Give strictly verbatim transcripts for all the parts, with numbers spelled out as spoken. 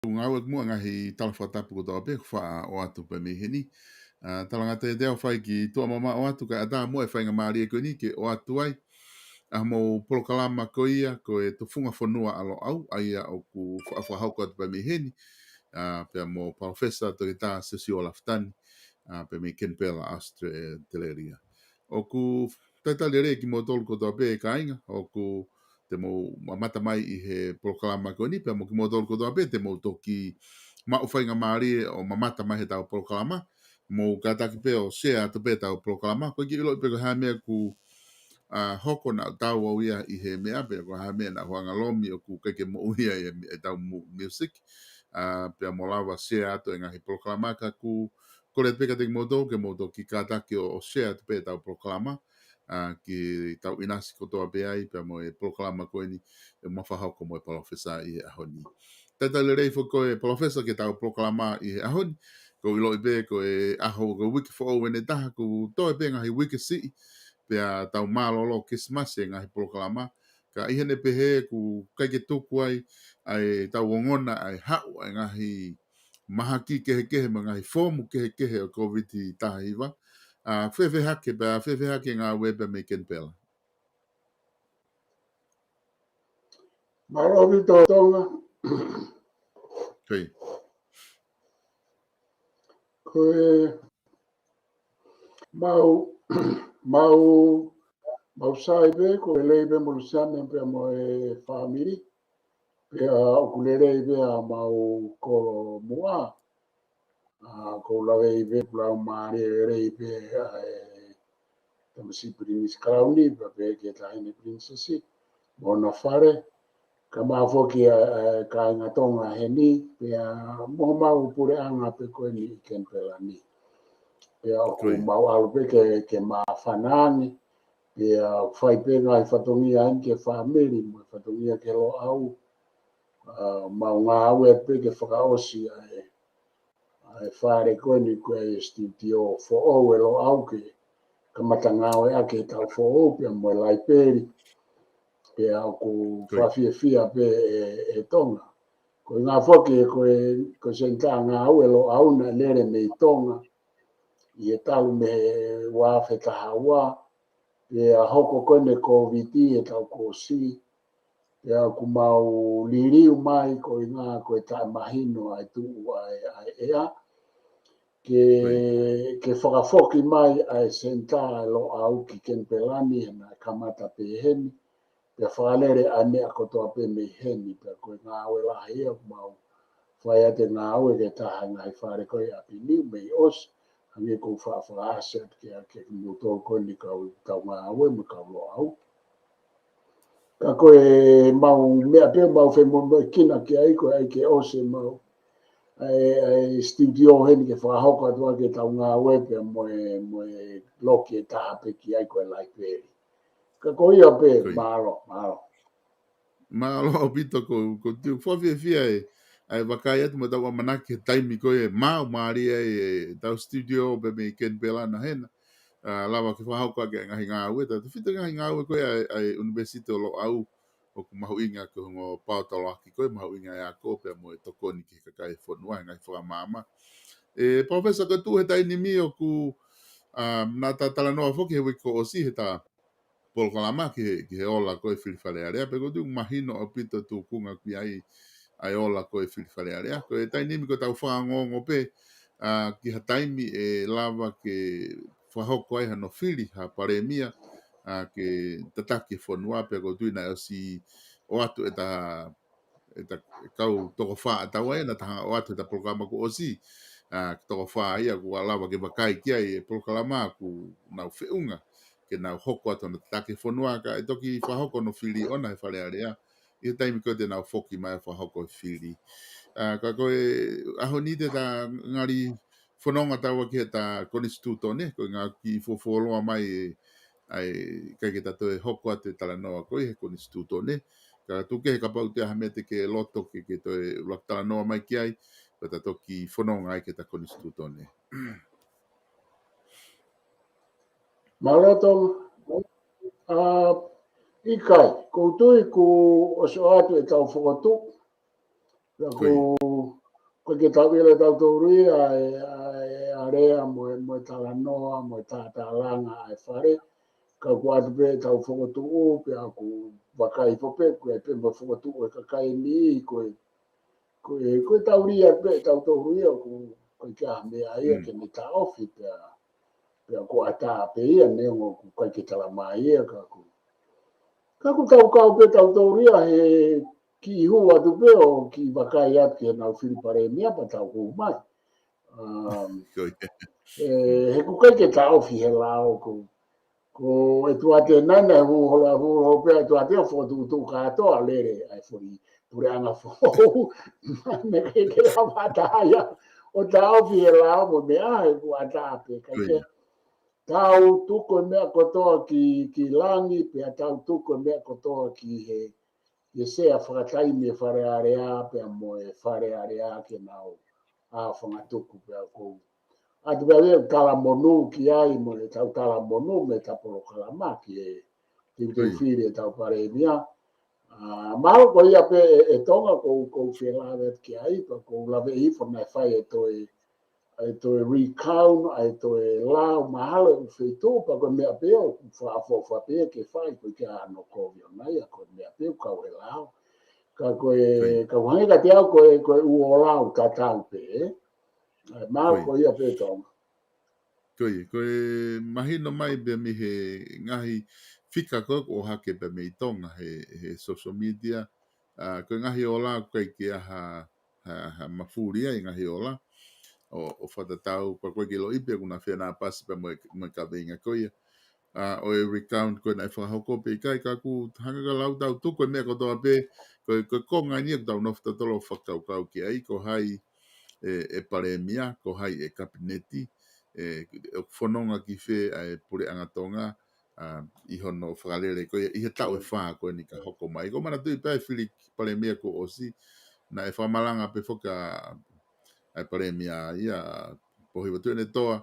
ngāueʻaki muʻa ngaahi tala fakatapu kotoa pē, ʻoku faʻa ʻoatu pē mei heni. ʻA, talangata ʻe te au fai ki tuʻa mamaʻo atu, kae ʻatā muʻa e faingamālie ko eni ke ʻoatu ai ʻa hoʻomou polokalama ko ia, ko e Tufunga Fonua ʻa Loʻau, ʻa ia ʻoku faʻa fakahoko atu pē mei heni, ʻa, pea mo Palōfesa Toketā Siosiua Lafitani, ʻa, pē mei Kenipela, Australia. ʻOku talitali lelei kimoutolu kotoa pē kāinga, ʻoku te mou mamata mai ʻi he polokalama ko eni, pea mo kimoutolu kotoa pē te mou toki maʻu faingamālie ʻo mamata mai he ʻetau polokalama, mou kātaki pē ʻo share atu pē ʻetau polokalama, ko e kiʻi ʻiloʻi pē ko e hā e meʻa ʻoku, ʻa, hoko naʻa tau au ia ʻi he meʻa, pe ko e hā e meʻa naʻa hanga lomi ʻoku ʻikai ke moʻui ai e, ʻetau mu-, music, ʻa, pea mou lava share atu e ngaahi polokalama ka ʻoku kole pē kiate kimoutolu ke mou toki kātaki ʻo, ʻo share atu pē ʻetau polokalama, ʻa, ki tau ʻinasi kotoa pē ai, pea mo e polokalama ko eni ʻe ma fakahoko mo e Palōfesa ʻi he ʻaho ni. Talitali lelei foki ko e Palōfesa ki heʻetau polokalama ʻi he ʻaho ni, ʻoku ou ʻiloʻi pē ko e ʻaho ko e uike foʻou ʻeni ʻe taha, ʻoku toe pē ngaahi uike siʻi, pea tau mālōlō Kilisimasi e ngaahi polokalama, ka ʻi heʻene pehē ʻoku ʻikai ke tuku ai ʻa ʻetau ongona ʻa e haʻu ʻa e ngaahi mahaki kehekehe mo e ngaahi foomu kehekehe ʻo e Kōviti taha hiva. ʻA, fēfē hake pea, fēfē hake ngāue pē mei Kenipela? Mālō ʻaupito Tonga. Ko e mau, mau, mau sai pē, ʻoku lelei pē mo Luseane pea mo e fāmili. Pea ʻoku lelei pē ʻa mau kolomuʻa. ʻA, ʻoku ou lave pē ʻoku laumālie lelei pē ʻa e tamasiʻi Pilinisi Kalauni, pea pehē ki he Taʻahine Pilinisesi mo hona fale. Kae ʻumaʻā foki ʻa e, ʻa e kāinga Tonga heni, pea mo homau puleʻanga pē ko eni ʻi Kenipela ni. Pea ʻoku mau ʻalu pē ke, ke māfana ange, pea fai pē ngaahi fatongia eni ki he fāmili, mo e fatongia ki he Loʻau. ʻA, mau ngāue pē ke fakaʻosi ʻa e, ʻa e fale ko eni ko e studio foʻou ʻe Loʻau ke kamata ngāueʻaki he taʻu foʻou pea mo e laipeli. Pea ʻoku fakafiefia pē ʻe, ʻe Tonga. Ko e ngā foki ko e, ko e senitā ngāue ʻe Loʻau naʻe lele mei Tonga ʻi he talu mei he ua afe taha ua, pea hoko ko eni Kōviti he taʻu kuo ʻosi, pea ʻoku mau liliu mai ko e ngā ko e taʻemahino ʻa e tuʻu ʻa e, ʻa e ʻea. Ke, ke fakafoki mai ʻa e senitā ʻa Loʻau ki Kenipela ni he naʻe kamata pē heni, pea fakalele ʻa e meʻa kotoa pē mei heni, pea ko e ngāue lahi ia ʻoku mau fai atu e ngāue ki he taha e ngaahi fale ko ē ʻi ʻapi ni mei ʻosi, hangē ko e faʻa fakaʻasi atu ki he, ki he kimoutolu ko eni kau, kau ngāue mo e kau Loʻau. Ka ko e mau meʻa pē mau femoʻuekina ki ai ko e ʻai ke ʻosi ʻemau, ʻa e, ʻa e studio heni ke fakahoko atu ʻaki ʻetau ngāue pea mo e, mo e loki ʻe taha pē ki ai ko e laipeli. Ka ko ia pē, mālō, mālō. Mālō ʻaupito, ʻoku, ʻoku ou tui ʻoku fakafiefia e, ʻa e vakai atu mo ʻetau ʻamanaki he taimi ko ē ʻe maau mālie ai ʻetau studio pē mei Kenipela na hena. ʻA, lava ke fakahoko ʻaki e ngaahi ngāue, tautefito ki he ngaahi ngāue ko ē ʻa e, ʻa e ʻUnivēsiti ʻo Loʻau, ʻoku mahuʻinga ko e ongo paotoloaki ko ē, mahuʻinga e ako pea mo e tokoni ki he kakai e fonua, he ngaahi fakamaama. ʻE, Palōfesa, ko e tuʻu he taimi ni ʻoku, ʻa, naʻa ta talanoa foki he uike kuo ʻosi he ʻeta polokalama ki he, ki he ola ko ē fili Fale Alea, pea ʻoku ou tui ʻoku mahino ʻaupito e tūkunga ʻoku ʻi ai ʻa e ola ko ē fili Fale Alea. Ko e taimi ni ko ʻetau fakaongoongo pē, ʻa, ki ha taimi ʻe lava ke fakahoko ai hano fili ha palēmia, ʻa, ke tataki e fonua, pea ʻoku ou tui naʻe ʻosi ʻoatu ʻeta ʻeta, ʻe kau toko fā ʻa taua ia naʻa ta hanga ʻoatu he ʻeta polokalama kuo ʻosi. ʻA, toko fā ia ʻoku lava ke vakai ki ai e polokalama ʻoku nau feʻunga ke nau hoko atu hono tataki e fonua, ka ʻe toki fakahoko hono fili ʻona he Fale Alea ʻi he taimi ko ē te nau foki mai ʻo fakahoko e fili. ʻA, ka ko e ʻaho ni te ta ngali fononga taua ki heʻeta konisitūtone, ko e ngaahi kiʻi fuofuoloa mai e, ʻa e, ʻikai ke ta toe hoko atu e talanoa ko ē he konisitūtone. Ka tuku kehe kapau ʻoku ʻi ai ha meʻa te ke loto ke, ke toe ʻuluaki talanoa mai ki ai, pea ta toki fononga ai ki heʻeta konisitūtone. Mālō Tonga. ʻA, ʻikai, ʻoku ou tui kuo ʻosi ʻoatu ʻetau fokotuʻu. Pea ʻoku ʻikai ke tau ʻilo ʻe tautolu ia ʻa e, ʻa e, ʻa e lea mo e, mo e talanoa, mo e tātālanga ʻa e fale. Ka ʻoku ʻoatu pē ʻetau fokotuʻu, pea ʻoku vakai hifo pē, ʻoku ʻi ai pē mo e fokotuʻu ʻa e kakai ni, ko e, ko e, ko e taulia pē ʻe tautolu ia, ʻoku ʻikai ke ʻi ai ha meʻa ia ke ne taʻofi, pea, pea ʻoku ʻatā pē ia, neongo ʻoku ʻikai ke tala mai ia, ka ʻoku, ka ʻoku tau kau pē tautolu ia he kiʻi hū atu pē ʻo kiʻi vakai atu ki heʻenau fili palēmia pea tau hū mai. Um, he ʻoku ʻikai ke taʻofi he lao ko, ko e tuate nana e hū holo, hū holo pē e tuate ʻo fokotuʻutuʻu kātoa lele ʻa e foʻi puleʻanga foʻou. Mei he ʻikai ke lava ʻatā ia ʻo taʻofi he lao mo e meʻa he ʻoku ʻatā pē ʻikai ke tau tuku e meʻa kotoa ki, ki langi, pea tau tuku e meʻa kotoa ki he, ki he sea fakataimi e Fale Alea, pea mo e Fale Alea ke nau ʻā fangatuku pea ʻoku ou ʻoatu pē ʻeku talamonū ki ai, mo ʻetau talamonū mei he polokalama ki he teuteu fili ʻetau palēmia. ʻA, mahalo ko ia pē ʻe, ʻe Tonga ʻoku ou, ʻoku ou fie lave atu ki ai, pea ʻoku ou lave hifo naʻe fai e toe, e toe recount, e toe lau, mahalo ʻe ʻū feituʻu, pea ko e meʻa pē ʻoku fakaʻofoʻofa pē ke fai, ʻoku ʻikai ke ʻi ai hano kovi ʻona ia, ko e meʻa pē ʻoku kau he lao. Ka ko e, ka ʻoku hangē kiate au ko e, ko e ʻū ʻo lau tatau pē, ē? ʻA, mahalo ko ia pē Tonga. Ko ia, ko e mahino mai pē mei he ngaahi fika ko ē ʻoku ʻohake pē mei Tonga he, he social media. ʻA, ko e ngaahi ola ʻoku ʻikai ke ʻi ai ha, ha, ha mafuli ai ngaahi ola. ʻO, ʻo fakatatau, pea ʻoku ʻikai ke ʻiloʻi pē ʻoku na fenāpasi pē mo e, mo e kaveinga ko ia. ʻA, ʻo e recount ko ē naʻe fakahoko pe ʻikai, ka ʻoku hangē ka lau tau tuku e meʻa kotoa pē, ko e, ko e konga eni ʻoku tau nofo tautolu ʻo fakakaukau ki ai, ko hai e, e palēmia, ko hai e kapineti, e, ʻoku fononga ki fē ʻa e puleʻanga Tonga, ʻa, ʻi hono fakalele ko ia, ʻi he taʻu ʻe fā ko eni ka hoko mai. ʻOku ou manatuʻi pē ʻa e fili palēmia kuo ʻosi, naʻe fakamalanga pē foki ʻa, ʻa e palēmia ia, Pōhiva Tuʻiʻonetoa,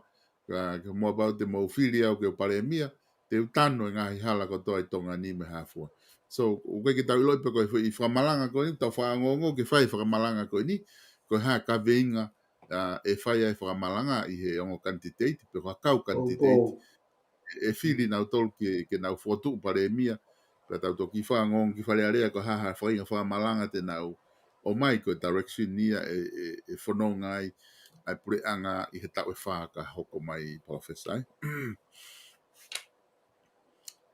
ka, ka mou pau te mou fili au ke u palēmia, te u tanu e ngaahi hala kotoa ʻi Tonga ni mo e hā fua. So, ʻoku ʻikai ke tau ʻiloʻi pe ko e foʻi fakamalanga ko eni, tau fakaongoongo ke fai fakamalanga ko eni, ko e hā kaveinga, ʻa, ʻe fai ai fakamalanga ʻi he ongo kanititeiti, pe ko ha kau kanititeiti. ʻE fili nautolu ke, ke nau fokotuʻu palēmia, pea tau toki fakaongoongo ki Fale Alea ko e hā ha faʻahinga fakamalanga te nau ʻomai ko e direction ia ʻe, ʻe, ʻe fononga ai ʻa e puleʻanga ʻi he taʻu ʻe fā ka hoko mai, Palōfesa, ē.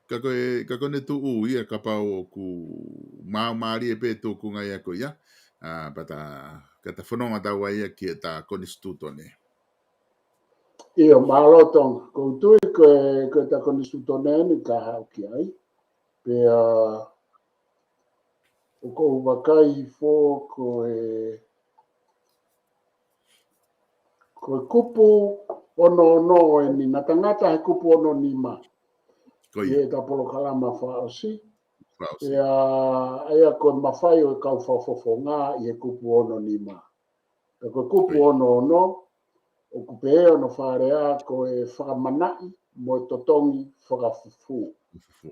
Ka ko e, ka ko ʻene tuʻu ia kapau ʻoku māmālie pē tūkunga ia ko ia, ʻa, pea ta, ka ta fononga taua ia ki heʻeta konisitūtone. ʻIo, mālō Tonga. ʻOku ou tui ko e, ko ʻeta konisitūtone eni ka haʻu ki ai. Pea ʻoku ou vakai hifo ko e, ko e kupu ono ono eni, naʻa ta ngata he kupu ono nima. Ko ia. ʻI heʻeta polokalama fakaʻosi. Fakaʻosi. Pea ʻa ia ko e mafai ʻo e kau fakafofonga ʻi he kupu ono nima. Pea ko e kupu ono ono, ʻoku pehē hono fakalea ko e fakamanaʻi mo e totongi fakafufū. Fufū.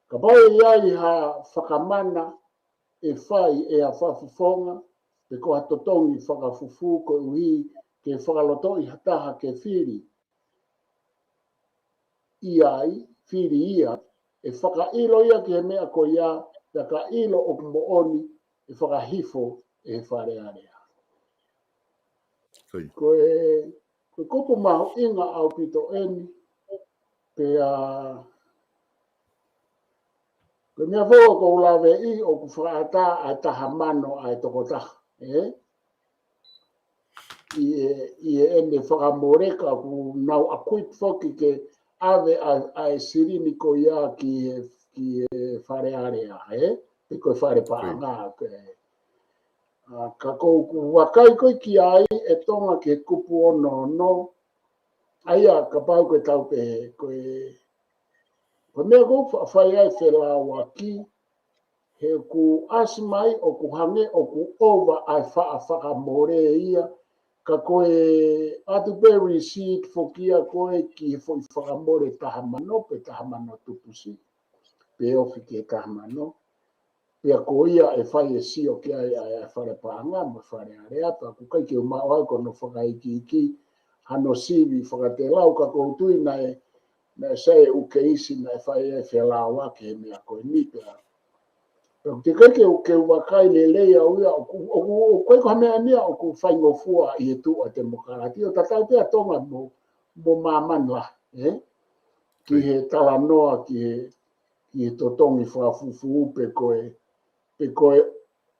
Kapau ʻe ʻi ai ha fakamana ʻe fai ʻe ha fakafofonga, pe ko ha totongi fakafufū koeʻuhi ke fakalotoʻi ha taha ke fili ia ai, fili ia, ʻe fakaʻilo ia ki he meʻa ko ia, pea ka ʻilo ʻoku moʻoni, ʻe fakahifo ʻe he Fale Alea. Ko ia. Ko e, ko e kupu mahuʻinga ʻaupito eni, pea, ko e meʻa foki ʻoku ou laveʻi ʻoku fakaʻatā ʻa e taha mano ʻa e tokotaha, ē? ʻI he, ʻi heʻene fakamole ka ʻoku nau ʻakuiti foki ke ʻave ʻa, ʻa e silini ko ia ki he, ki he Fale Alea, ē? Pe ko e fale paʻanga, ē? ʻA, ka ʻoku ou vakai ko ē ki ai ʻe Tonga ki he kupu ono ono, ʻa ia kapau ko e tau pehē, ko e, ko e meʻa ʻoku fa-, fai ai felāuaki, he ʻoku ʻasi mai ʻoku hangē ʻoku ʻova ʻa e faʻa fakamole ia, ka ko e ʻoatu pē receipt foki ia ko ē ki he foʻi fakamole taha mano pe taha mano tupusi, pe ofi ki he taha mano. pea ko ia ʻe fai e sio ki ai ʻa e, ʻa e Fale Paʻanga mo e Fale Alea, pea ʻoku ʻikai ke u maʻu au ko hono fakaikiiki hano sivi fakatelau, ka ʻoku ou tui naʻe, naʻe sai e ʻū keisi naʻe fai e felāveʻi ki he meʻa ko eni pea. Pea ʻoku teʻeki ke u, ke u vakai lelei au ia, ʻoku, ʻoku, ʻoku ʻikai ko ha meʻa ni ia ʻoku faingofua ʻi he tuʻu ʻa e temokalati, ʻo tatau pē ʻa Tonga mo, mo māmani lahi, ē? Ki he talanoa, ki he, ki he totongi fakafufū pe ko e, pe ko e,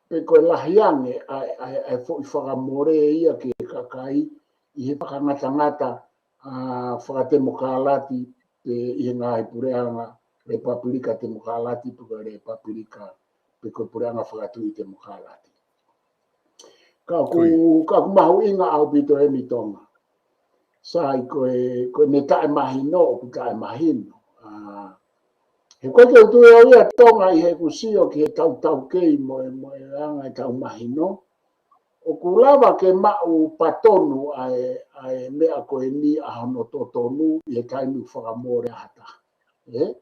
pe ko e lahi ange ʻa e, ʻa e, ʻa e foʻi fakamole ia ki he kakai ʻi he fakangatangata, ʻa, fakatemokalati pe ʻi he ngaahi puleʻanga Lepapulika Temokalati pe ko e Lepapulika pe ko e puleʻanga fakatuʻi temokalati. Ka ʻoku, ka ʻoku mahuʻinga ʻaupito eni Tonga. Sai ko e, ko e meʻa taʻemahino, ʻoku taʻemahino. ʻA, he ko e ke u tui au ia Tonga ʻi heʻeku sio ki he tautautefito mo e, mo e anga ʻetau mahino. ʻOku lava ke maʻu patonu ʻa e, ʻa e meʻa ko eni ʻa hono totonu ʻi he taimi ʻoku fakamole ai ha taha. Ē?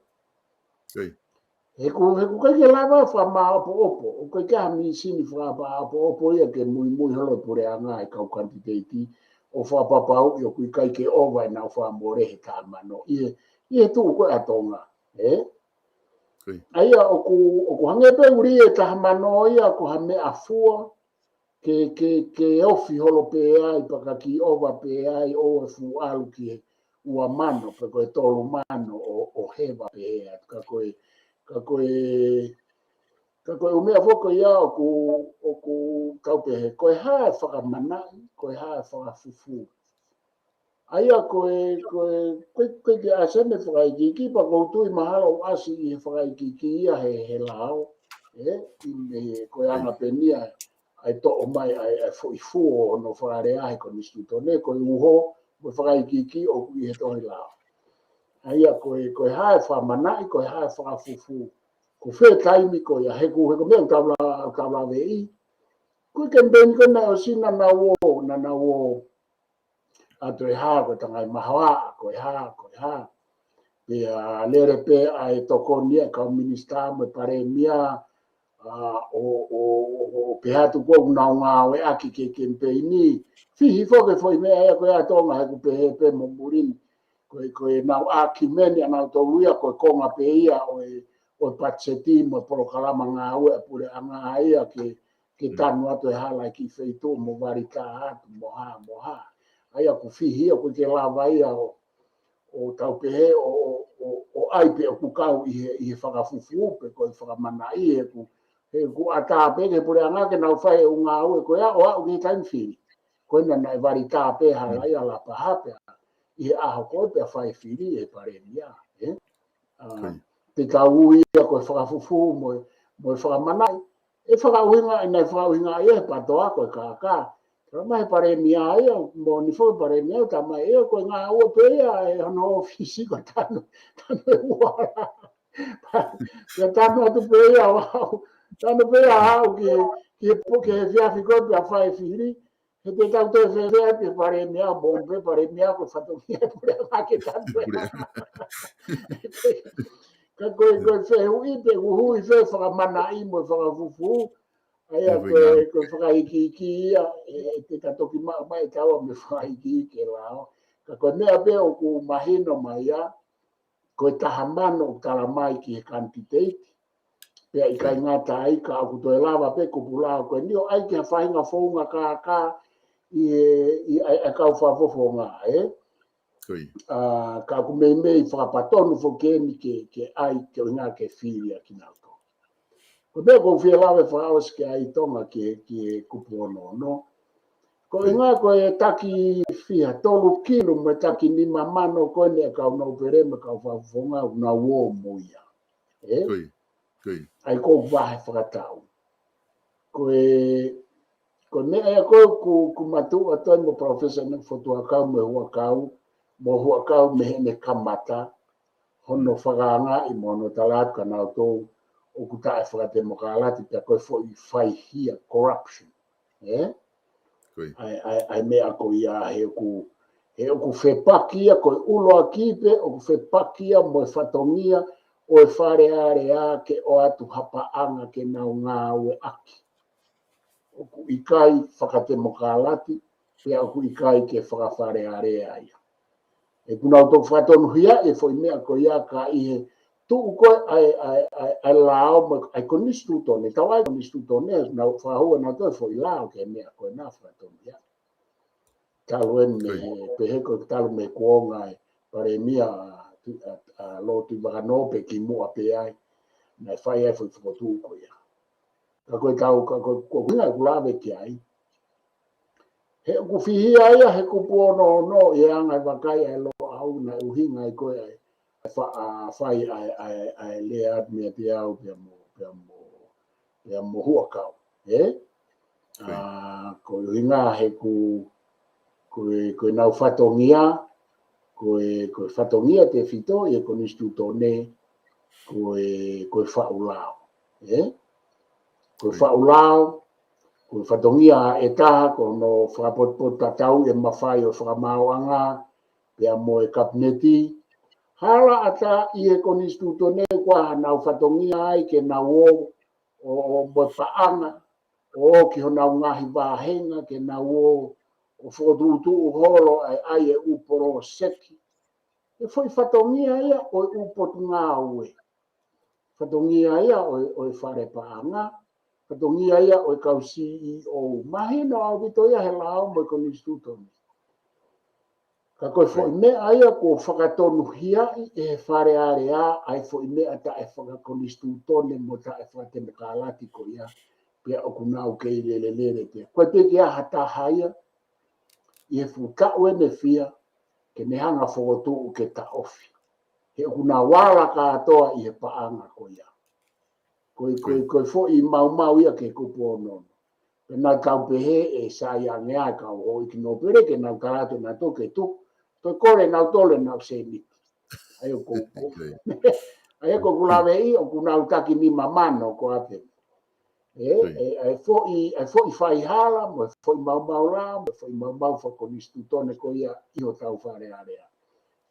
He ʻoku, he ʻoku ʻikai ke lava fakamāʻopoʻopo, ʻoku ʻikai ke ha mīsini fakamāʻopoʻopo ia ke muimui holo puleʻanga ʻa e kau kanititeiti ʻo fakapapauʻi ʻoku ʻikai ke ʻova ʻenau fakamole he taha mano. ʻI he, ʻi he tuʻu ko ē ʻa Tonga, ē? ʻA ia ʻoku, ʻoku hangē pē ʻoku ʻi ai e taha mano ia ko ha meʻafua, ke, ke, ke ofi holo pē ai, pea ka kiʻi ʻova pē ai, ʻoua ʻe fuʻu ʻalu ki he ua mano, pe ko e tolu mano ʻo, ʻo heva pē ai. Ka ko e, ka ko e, ka ko e ʻū meʻa foki ia ʻoku, ʻoku kau pehē, ko e hā e fakamanaʻi, ko e hā e fakafufū. ʻA ia ko e, ko e, ko e, ko e ke ʻasi mei he fakaikiiki, pea ʻoku ou tui mahalo ʻoku ʻasi ʻi he fakaikiiki ia he, he lao, ē, ʻi he, ko e anga pē eni ia ʻa e toʻo mai ʻa e, ʻa e foʻi fuʻu ʻo hono fakalea he konisitūtone, ko e uho mo e fakaikiiki ʻoku ʻi he tohi lao. ʻA ia ko e, ko e hā e fakamanaʻi, ko e hā e fakafufū, ko fē taimi ko ia, he ʻoku, he ko e meʻa ʻoku tau la, ʻoku tau lave ai, ko e kemipeini ko ē naʻe ʻosi naʻa nau ō, naʻa nau ō atu e hā, ko e tangai mahoa, ko e hā, ko e hā. Pea lele pē ʻa e tokoni ʻa e kau minisitā mo e palēmia, ʻa, ʻo, ʻo, ʻo, ʻo pehē atu ko ʻenau ngāueʻaki ki he kemipeini. Fihi foki e foʻi meʻa ia ko ia ʻa Tonga he ʻoku pehē pē mo Mulini. Ko e, ko ʻenau ʻākimeni ʻanautolu ia, ko e konga pē ia ʻo e, ʻo e patiseti mo e polokalama ngāue ʻa e puleʻanga ia ke, ke tanu atu e hala ʻi he kiʻi feituʻu mo vali tā atu mo hā, mo hā. ʻA ia ʻoku fihi ia, ʻoku ʻikai ke lava ia ʻo, ʻo tau pehē ʻo, ʻo, ʻo, ʻo ʻai pē ʻoku kau ʻi he, ʻi he fakafufū pe ko e fakamanaʻi he ʻoku, he ʻoku ʻatā pē ki he puleʻanga ke nau fai e ʻū ngāue ko ia ʻo aʻu ki he taimi fili. Ko ena naʻe vali tā pē hala ia Lapaha pea ʻi he ʻaho ko ē pea fai fili ʻe he palēmia, ē? ʻA, te tau ui ia ko e fakafufū mo e, mo e fakamanaʻi. ʻE fakaʻuhinga, ʻe naʻe fakaʻuhinga ia he patoa ko e kākā. Tala mai he palēmia ia, moʻoni foki palēmia, tala mai ia ko e ngāue pē ia ʻe hono ʻōfisi ko e tanu, tanu e uala. Pea tanu atu pē ia ʻo aʻu, tanu pē ia ʻo aʻu ki he, ki he po-, ki he efiafi ko ē pea fai fili. He te tau toe fēfē ai pē palēmia, moʻoni pē palēmia ko e fatongia e puleʻanga ke tanu e hala. Ka ko e, ko e fehuʻi pē, ʻoku hui fē fakamanaʻi mo e fakafufū. ʻA ia ko e, ko e fakaikiiki ia, ē, te ta toki maʻu mai taua mei he fakaikiiki ke lao. Ka ko e meʻa pē ʻoku mahino mai ia, ko e taha mano ʻoku tala mai ki he kanititeiti. Pea ʻikai ngata ai ka ʻoku toe lava pē kupu lao ko eni ʻo ʻai ki ha faʻahinga founga kākā ʻi he, ʻi he, ʻa e kau fakafofonga, ē? ʻA, ka ʻoku meimei fakapatonu foki eni ke, ke ʻai ke ʻuhinga ke fili ʻa kinautolu. Ko e meʻa ʻoku ou fie lave fakaʻosi ki ai Tonga ki he, ki he kupu ono ono. Ko e ʻuhinga ko e taki fiha tolu kilu mo e taki nima mano ko eni ʻa e kau nōpele mo e kau fakafofonga ʻoku nau ō mo ia. Ē? ʻA ia ko e vahe fakatau. Ko e, ko e meʻa ia ko ē ʻoku, ʻoku mātuʻa atu ai mo Professor Nofo Tuakau mo e huʻakau, mo e huʻakau mei heʻene kamata, hono fakaangaʻi mo hono tala atu kia nautolu ʻoku taʻefakatemokalati pea ko e foʻi faihia, corruption. Ē? ʻA e, ʻa e, ʻa e meʻa ko ia he ʻoku, he ʻoku fepaki ia, ko e ʻuluaki pē, ʻoku fepaki ia mo e fatongia ʻo e Fale Alea ke ʻoatu ha paʻanga ke nau ngāueʻaki. ʻOku ʻikai fakatemokālati, pea ʻoku ʻikai ke fakafale alea ia. ʻOku nau toki fakatonuhiaʻi e foʻi meʻa ko ia ka ʻi he tuʻu ko ē ʻa e, ʻa e, ʻa e, ʻa e lao mo e, ʻa e konisitūtone, tau ʻai konisitūtone, nau fakahua nautolu e foʻi lao ki he meʻa ko ena fakatonuhiaʻi. Talu eni mei he, pehē ko e talu mei he kuonga e Palēmia ʻa, ʻa, ʻa Lord Tuʻivakanō pe kimuʻa pē ai, naʻe fai ai e foʻi fokotuʻu ko ia. Ka ko e tau, ka ko, ko e ʻuhinga ʻeku lave ki ai. He ʻoku fihia ia he kupu ono ono ʻi he anga e vakai ʻa e Loʻau naʻe ʻuhinga ai ko ē ʻa e, ʻa e fa-, ʻa e fai ʻa e, ʻa e, ʻa e lea atu meiate au pea mo, pea mo, pea mo Huʻakau. Ē? ʻA, ko e ʻuhinga he ʻoku, ko e, ko e nau fatongia, ko e, ko e fatongia tefito ʻi he konisitūtone, ko e, ko e faʻu lao. Ē? Ko e faʻu lao, ko e fatongia ʻe taha, ko hono fakapotopoto tatau e mafai ʻo e fakamaauʻanga, pea mo e kapineti. Hala ʻatā ʻi he konisitūtone ko ā hanau fatongia ai ke nau ō, ʻo, ʻo mo e paʻanga, ʻo ō ki honau ngaahi vāhenga ke nau ō, ʻo fokotuʻutuʻu holo ai, ʻai e ʻū poloseki. E foʻi fatongia ia ʻo e ʻū potungāue. Fatongia ia ʻo e, ʻo e fale paʻanga. Fatongia ia ʻo e kau C E O. Mahino ʻaupito ia he lao mo e konisitūtone. Ka ko e foʻi meʻa ia kuo fakatonuhiaʻi ʻe he Fale Alea ʻa e foʻi meʻa taʻefakakonisitūtone mo taʻefakatemokālati ko ia, pea ʻoku nau kei lelelele pē. Ko e pē ke ʻi ai ha taha ia, ʻi he fuʻu taʻu ʻe fiha, ke ne hanga fokotuʻu ke taʻofi. He ʻoku nau ala kātoa ʻi he paʻanga ko ia. Ko e, ko e, ko e foʻi maumau ia ki he kupu ono ono. Pea naʻa tau pehē ʻe sai ange ʻa e kau houʻeiki nōpele ke nau tala atu nautolu ke tuku. Toe kole nautolu ʻenau sēniti. ʻA ia ko, ko. ʻA ia ko ʻeku lave ʻi, ʻoku nau taki nima mano ko ā pē. Ē, ʻe, ʻe foʻi, ʻe foʻi faihala, mo e foʻi maumau lao, mo e foʻi maumau fakakonisitūtone ko ia ʻi hotau Fale Alea.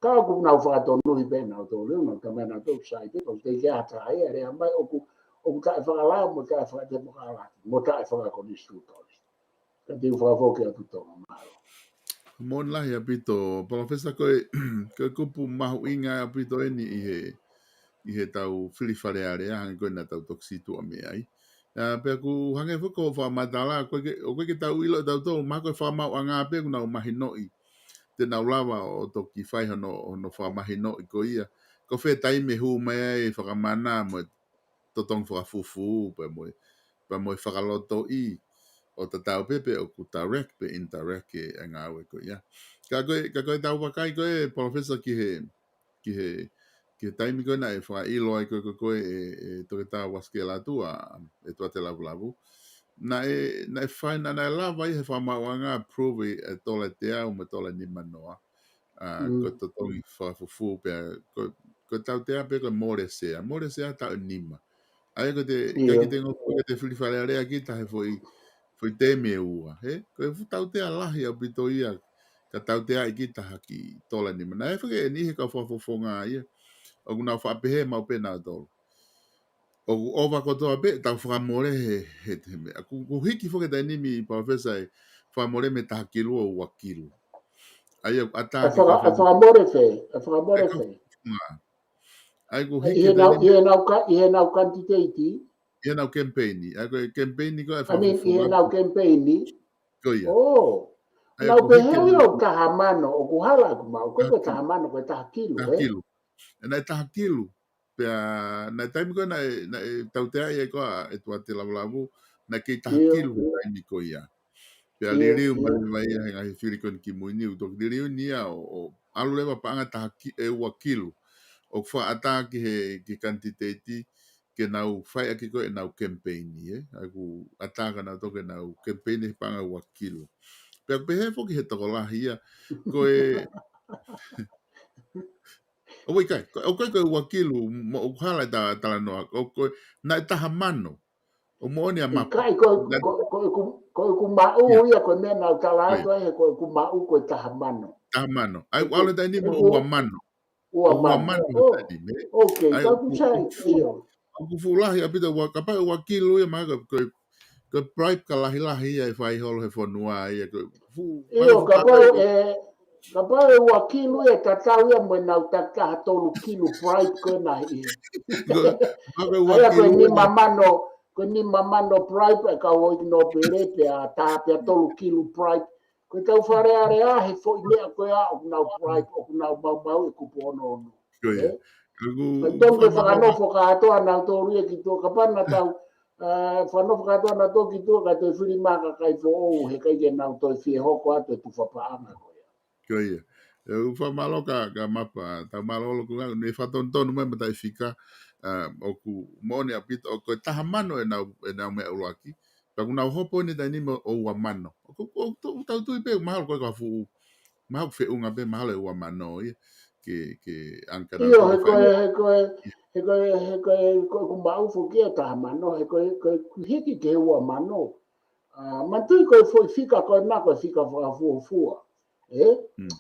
Ka ʻoku nau fakatonuhi pē nautolu, nau tamai nautolu sai pē, ko e teʻeki ai ha taha ia ʻe lea mai ʻoku, ʻoku taʻefakalao, mo taʻefakatemokālati, mo taʻefakakonisitūtone. Ka te u fakafoki atu Tonga, mālō. Moʻoni lahi ʻaupito, Palōfesa, ko e, ko e kupu mahuʻinga ʻaupito eni ʻi he, ʻi heʻetau fili Fale Alea, hangē ko ē naʻa tau toki sītuʻa mei ai. ʻA, pea ʻoku hangē foki ko e fakamatala, ko e ke, ʻoku ʻikai ke tau ʻilo ʻe tautolu, mahalo ko e fakamaauʻanga pē ʻoku nau mahinoʻi. Te nau lava ʻo toki fai hono, hono fakamahinoʻi ko ia. Ko fē taimi ʻe hū mai ai e fakamana mo e totongi fakafufū, pea mo e, pea mo e fakalotoʻi ʻo tatau pē pe ʻoku direct pe indirect e, e ngāue ko ia. Ka ko e, ka ko ʻetau vakai ko ē, Palōfesa, ki he, ki he, ki he taimi ko ē naʻe fakaʻilo ai ko ē, ko ē, ko ē ʻe, ʻe Toketā Uasikelatua, ʻe Tuate Lavulavu. Naʻe, naʻe fai, naʻe, naʻe lava ia he fakamaauʻanga approve e tola ʻe teau mo e tola ʻe nima noa. ʻA, ko e totongi fakafufū pea, ko, ko e tautea pē ko e mole sea. Mole sea taʻu ʻe nima. ʻA ia ko ʻete, ʻikai ke te ngofua ke te fili Fale Alea kita he foʻi, foʻi temi ʻe ua, hē? Ko e fuʻu tautea lahi ʻaupito ia, ka tauteaʻi kita ha kiʻi tola ʻe nima. Naʻe fake eni he kau fakafofonga ia. ʻOku nau faʻa pehē maʻu pē nautolu. ʻOku ʻova kotoa pē, tau fakamole he, he, he meʻa. ʻOku, ʻoku hiki foki e taimi ni, Palōfesa, e fakamole mei he taha kilu ʻo ua kilu. ʻA ia, ʻoku ʻatā ke faka-, kau faka-, fakamole fē, ʻe fakamole fē. ʻA ia, ʻoku hiki ʻi heʻenau, ʻi heʻenau ka-, ʻi heʻenau kanititeiti. ʻI heʻenau kemipeini. ʻA ia, ko e kemipeini ko e fakafofonga. I mean, ʻi heʻenau kemipeini. Ko ia. ʻO. ʻA ia, ʻoku hiki ʻenau taha mano, ʻoku hala ʻeku maʻu, ko e taha mano, ko e taha kilu, ē? Taha kilu. ʻE naʻe taha kilu. Pea, naʻe taimi ko ē naʻe, naʻe tauteaʻi ai ko ā ʻe Tuate Lavulavu, naʻe kei taha kilu he taimi ko ia. Pea liliu mai leva ia he ngaahi fili ko eni kimui ni, ʻoku toki liliu ni ia ʻo, ʻo ʻalu leva paʻanga taha ki-, ʻe ua kilu. ʻOku fakaʻatā ki he, ki he kanititeiti, ke nau fai ʻaki ko ē ʻenau kemipeini, ē? ʻA ia ʻoku ʻatā ka nau toki ʻenau kemipeini he paʻanga ua kilu. Pea ʻoku pehē foki he tokolahi ia, ko e, ʻo ʻikai, ko, ʻoku ʻikai ko e ua kilu, mo ʻoku hala e ta-, talanoa, ʻoku, naʻe taha mano. ʻOku moʻoni ʻa Mapu. ʻIkai, ko, ko, ko, ko, ko ʻeku maʻu ia, ko e meʻa naʻa ku tala atu ai, he ko ʻeku maʻu ko e taha mano. Taha mano. ʻA ia, ʻoku ʻalu e taimi ni mo ua mano. Ua mano. ʻOku fuʻu lahi ʻaupito, ua, kapau ua kilu ia, mahalo ko e, ko e bribe ka lahilahi ia ʻe fai holo he fonua ia, ko e fuʻu, ʻio, kapau ʻe, kapau ʻe ua kilu ia, tatau ia mo ʻenau taki ha tolu kilu bribe ko ena ʻi he. Ko e, mahalo ko e ua kilu ia. Ko e nima mano, ko e nima mano bribe ʻa e kau ʻEiki Nōpele, pea taha pea tolu kilu bribe. Ko e kau Fale Alea he foʻi meʻa ko ia ʻoku nau bribe, ʻoku nau maumauʻi e kupu ono ono. Ko ia. Ka ʻoku, ʻoku tonu ke fakanofo kātoa nautolu ia ki tuʻa, kapau naʻa tau, ʻa, fakanofo kātoa nautolu ki tuʻa, kae toe fili mai ha kakai foʻou, he ʻikai ke nau toe fie hoko atu e tufa paʻanga ko ia. Ko ia. ʻOku fakamālō kia, kia Mapa, tau mālōlō ko e ngaahi, ne fakatonutonu mai mataʻifika, ʻa, ʻoku moʻoni ʻaupito, ʻoku ko e taha mano ʻenau, ʻenau meʻa ʻuluaki, pea ʻoku nau hopo eni taimi ni mo e ua mano. ʻOku, ʻoku, ʻoku tau tui pē, mahalo ko e ka fuʻu, mahalo feʻunga pē, mahalo e ua mano ia, ke, ke ʻange ka nau. ʻIo, he ko e, he ko e, he ko e, he ko e, ko e ʻoku maʻu foki e taha mano, he ko e, ko e hiki ki he ua mano. ʻA, manatuʻi ko e foʻi fika ko ena, ko e fika fakafuofua. ʻE?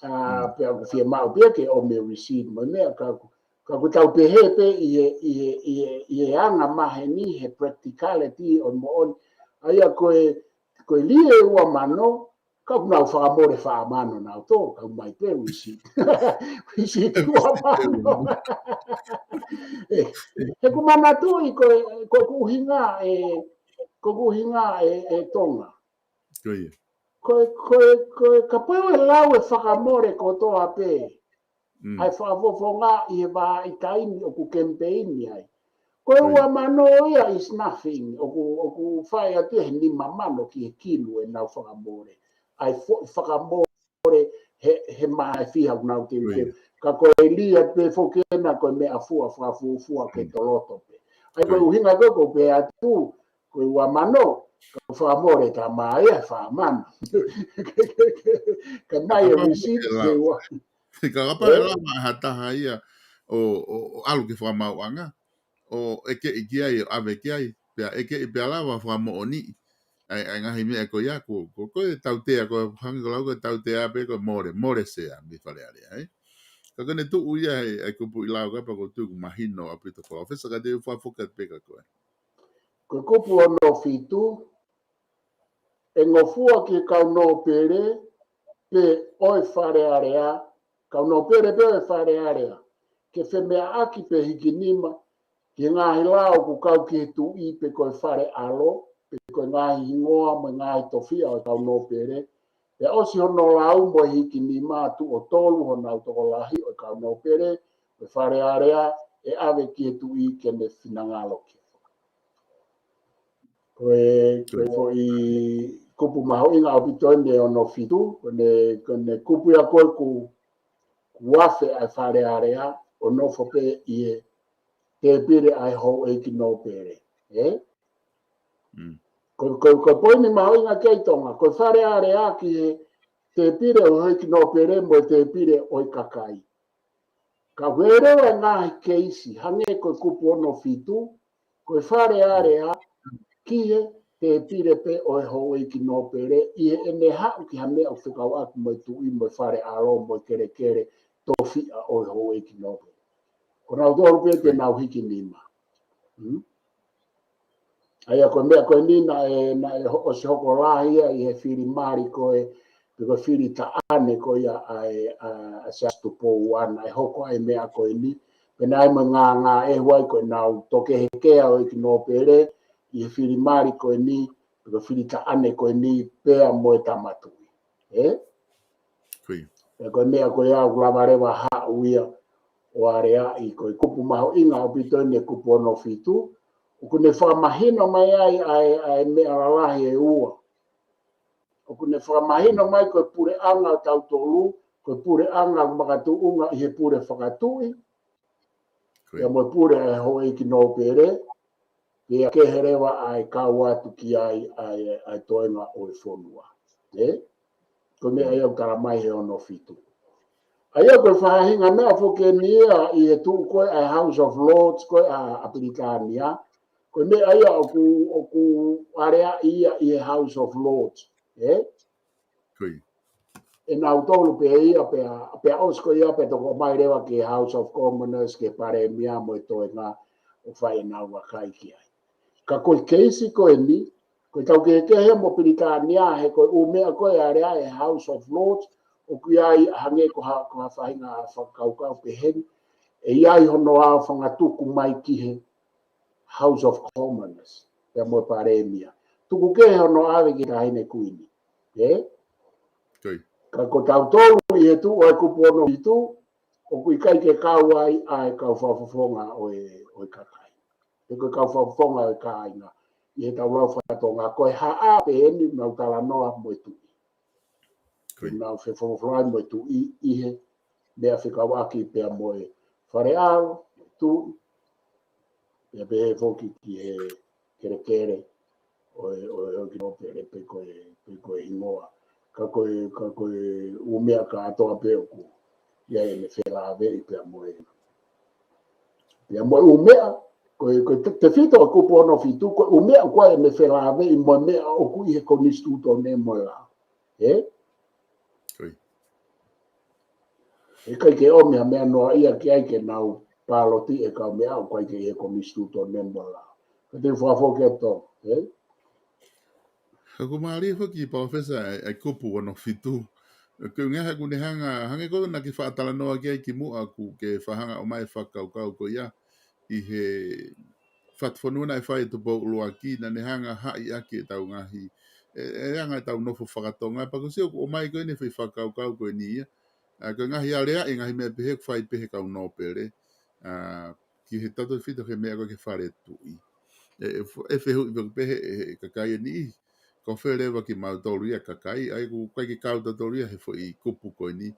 ʻA, pea ʻoku fiemaʻu pē ke ʻomi e receipt mo e meʻa, ka ʻoku, ka ʻoku tau pehē pē ʻi he, ʻi he, ʻi he, ʻi he anga maheni, he practicality ʻo e moʻoni. ʻA ia ko e, ko e lī e ua mano, ka ʻoku nau fakamole fā mano nautolu, ka ʻomai pē receipt. Receipt ua mano. ʻE, he ʻoku manatuʻi ko e, ko ʻeku ʻuhinga ē, ko ʻeku ʻuhinga ē, ē Tonga. Ko ia. Ko e, ko e, ko e, kapau ʻe lau e fakamole kotoa pē. ʻA e fakafofonga ʻi he vahaʻa taimi ʻoku kemipeini ai. Ko e ua mano ia is nothing. ʻOku, ʻoku fai atu he nima mano ki he kilu ʻenau fakamole. ʻA e foʻi fakamole he, he mā e fiha ʻoku nau teuteu. Ka ko e lī atu pē foki ena ko e meʻafua fakafuofua ke toloto pē. ʻA ia ko e ʻuhinga ko ē ʻoku pehē atu, ko e ua mano, ka fakamole tā mai ia fā mano. Ka mai e receipt ke ua. Ka kapau ʻe lava ha taha ia ʻo, ʻo, ʻo ʻalu ki he fakamaauʻanga, ʻo ʻekeʻi ki ai, ʻo ʻave ki ai, pea ʻekeʻi pea lava fakamoʻoniʻi ʻa e, ʻa e ngaahi meʻa ko ia, ko, ko, ko e tautea, ko e hangē ko e lau ko e tautea pē ko e mole, mole sea mei Fale Alea, ē? Ka ko ʻene tuʻu ia he, he kupu ʻi lau ka pea ʻoku ou tui ʻoku mahino ʻaupito Palōfesa, ka te u fakafoki atu pē kia koe. Ko e kupu ono fitu, ʻe ngofua ki he kau nōpele pē ʻo e Fale Alea, kau nōpele pē ʻo e Fale Alea, ke femeʻaʻaki pe hikinima ki he ngaahi lao ʻoku kau ki he tuʻi pe ko e fale ʻalo, pe ko e ngaahi hingoa mo e ngaahi tofiʻa ʻo e kau nōpele, pea ʻosi hono lau mo e hikinima tuʻo tolu honau tokolahi ʻo e kau nōpele ʻo e Fale Alea, ʻe ʻave ki he tuʻi ke ne finangalo ki ai. Ko e, ko e foʻi kupu mahuʻinga ʻaupito eni e ono fitu, ko ʻene, ko ʻene kupu ia ko ē ʻoku, ʻoku afe ʻa e Fale Alea ʻo nofo pē ʻi he tēpile ʻa e houʻeiki nōpele. Ē? Ko, ko, ko e poini mahuʻinga ki ai Tonga, ko e Fale Alea ki he tēpile ʻo e houʻeiki nōpele mo e tēpile ʻo e kakai. Ka ʻoku ʻi ai e ngaahi keisi, hangē ko e kupu ono fitu, ko e Fale Alea ki he tēpile pē ʻo e houʻeiki nōpele, ʻi heʻene haʻu ki ha meʻa ʻoku fekauʻaki mo e tuʻi mo e fale ʻalo mo e kelekele tofiʻa ʻo e houʻeiki nōpele. Ko nautolu pē te nau hikinima. ʻA ia ko e meʻa ko eni naʻe, naʻe ho-, ʻosi hoko lahi ia ʻi he fili mali ko ē, pe ko e fili taʻane ko ia ʻa e, ʻa, ʻa Siaosi Tupou One, naʻe hoko ai e meʻa ko eni, pea naʻe ʻi ai mo e ngāngāʻehu ai ko ʻenau tokehekehe ʻa e houʻeiki nōpele ʻi he fili mali ko eni, pe ko e fili taʻane ko eni, pea mo e Tama Tuʻi. Ē? Pea ko e meʻa ko ia ʻoku lava leva haʻu ia ʻo aleaʻi, ko e kupu mahuʻinga ʻaupito eni e kupu ono fitu, ʻoku ne fakamahino mai ai ʻa e, ʻa e meʻa lalahi ʻe ua. ʻOku ne fakamahino mai ko e puleʻanga ʻo tautolu, ko e puleʻanga ʻoku makatuʻunga ʻi he pule fakatuʻi, pea mo e pule ʻa e houʻeiki nōpele, pea kehe leva ʻa e kau atu ki ai ʻa e, ʻa e toenga ʻo e fonua. Ē? Ko e meʻa ia ʻoku tala mai he ono fitu. ʻA ia ko e faʻahinga meʻa foki eni ia ʻi he tuʻu ko ē ʻa e House of Lords ko ē ʻa, ʻa Pilitānia. Ko e meʻa ia ʻoku, ʻoku aleaʻi ia ʻi he House of Lords. Ē? Ko ia. ʻe nautolu pē ia pea, pea ʻosi ko ia pea toki ʻomai leva ki he House of Commoners, ki he Palēmia mo e toenga ʻo fai ʻenau vakai ki ai. Ka ko e keisi ko eni, ko e tau kehekehe mo Pilitānia, he ko e ʻū meʻa ko ē ʻa e lea ʻa e House of Lords, ʻoku ʻi ai hangē ko ha, ko ha faʻahinga fakakaukau pehē ni, ʻe ʻi ai hono ʻaofangatuku mai ki he House of Commoners, pea mo e Palēmia. Tuku kehe hono ʻave ki he Taʻahine Kuini. Ē? Ko ia. Ka ko tautolu ʻi he tuʻu ʻo e kupu ono fitu, ʻoku ʻikai ke kau ai ʻa e kau fakafofonga ʻo e, ʻo e kakai. He ko e kau fakafofonga ʻo e kāinga. ʻI he tau lau faka-Tonga, ko e haʻa pē eni ʻoku nau talanoa mo e tuʻi. Ko ia. ʻOku nau fefolofolo ai mo e tuʻi ʻi he meʻa fekauʻaki pea mo e Fale ʻAlo, tuʻi, pea pehē foki ki he kelekele ʻo e, ʻo e, ʻo e kino pele pe ko e, pe ko e hingoa. Ka ko e, ka ko e ʻū meʻa kātoa pē ʻoku ʻi ai ʻene felāveʻi pea mo e, pea mo e ʻū meʻa, ko e, ko e te, tefito ʻa e kupu ono fitu, ko e ʻū meʻa ʻoku ʻi ai ʻene felāveʻi mo e meʻa ʻoku ʻi he konisitūtone mo e lao. Ē? Ko ia. ʻE ʻikai ke ʻomi ha meʻa noaʻia ki ai ke nau pāloti e kau meʻa ʻoku ʻikai ke ʻi he konisitūtone mo e lao. Ka te u fakafoki atu, ē? ʻOku mālie foki, Palōfesa, ʻa e, ʻa e kupu ono fitu. Ko e ʻuhinga he ʻoku ne hanga, hangē ko ena ke faʻa talanoa ki ai kimuʻa ʻoku ke faʻa hanga ʻo ʻomai e fakakaukau ko ia ʻi he fatufonua naʻe fai ʻe Tupou ʻUluaki, naʻa ne hanga haʻi ʻaki ʻetau ngaahi, ʻe, ʻe anga ʻetau nofo faka-Tonga, pea ʻoku ou sio ʻoku ʻomai ko eni e foʻi fakakaukau ko eni ia. ʻA, ko e ngaahi aleaʻi, ngaahi meʻa pehē ʻoku fai pē he kau nōpele, ʻa, ki he tautefito he meʻa ko ē ki he fale tuʻi. ʻE, ʻe, ʻe fehuʻi pē pehē ʻe, ʻe he kakai ʻe niʻihi, ko fē leva kimautolu ia kakai, ʻa ia ʻoku ʻikai ke kau tautolu ia he foʻi kupu ko eni,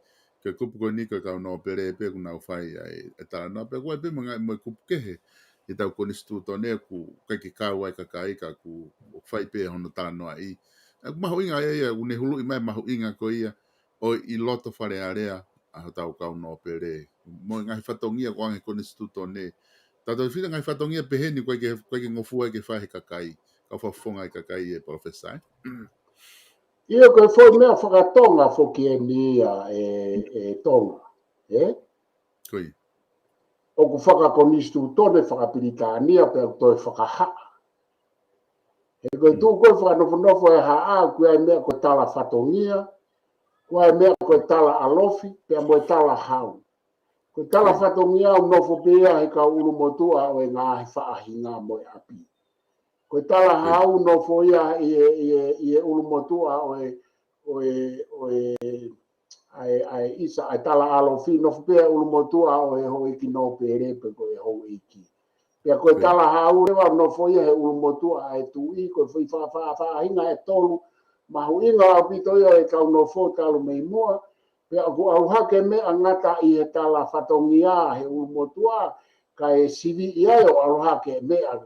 ko e kupu ko eni ko e kau nōpele pē ʻoku nau fai ʻa e, e talanoa pea ʻoku ʻi ai pē mo e ngaahi mo e kupu kehe ʻi heʻetau konisitūtone ʻoku ʻikai ke kau ai kakai ka ʻoku fai pē hono talanoaʻi. ʻA ia ʻoku mahuʻinga ia, ia ʻoku ne huluʻi mai mahuʻinga ko ia ʻo e ʻi loto Fale Alea ʻa hotau kau nōpele. Mo e ngaahi fatongia ko ē ʻa e konisitūtone. Tautefito ngaahi fatongia pehē ni ʻoku ʻikai ke, ʻoku ʻikai ke ngofua ke fai he kakai, kau fakafofonga ʻa e kakai ē Palōfesa, ē? ʻIo, ko e foʻi meʻa faka-Tonga foki eni ia ē, ē Tonga, ē? Ko ia. ʻOku fakakonisitūtone faka-Pilitānia pea ʻoku toe fakahaʻa. He ko e tuʻu ko ē fakanofonofo e haʻa, ʻoku ʻi ai e meʻa ko e tala fatongia, ʻoku ʻi ai e meʻa ko e tala ʻalofi, pea mo e tala hau. Ko e tala fatongia ʻoku nofo pē ia he kau ʻulumotuʻa ʻo e ngaahi faʻahinga mo e ʻapi. Ko e tala hau nofo ia ʻi he, ʻi he, ʻi he ʻulumotuʻa ʻo e, ʻo e, ʻo e, ʻa e, ʻa e ʻisa, ʻa e tala ʻalofi, nofo pē ia ʻulumotuʻa ʻo e houʻeiki nōpele pe ko e houʻeiki. Pea ko e tala hau leva nofo ia he ʻulumotuʻa ʻa e tuʻi, ko e foʻi fa-, fa-, faʻahinga ʻe tolu mahuʻinga ʻaupito ia ʻo e kau nofo talu mei muʻa, pea ʻoku ʻalu hake meʻa ngata ʻi he tala fatongia he ʻulumotuʻa, kae siviʻi ai ʻo ʻalu hake meʻa,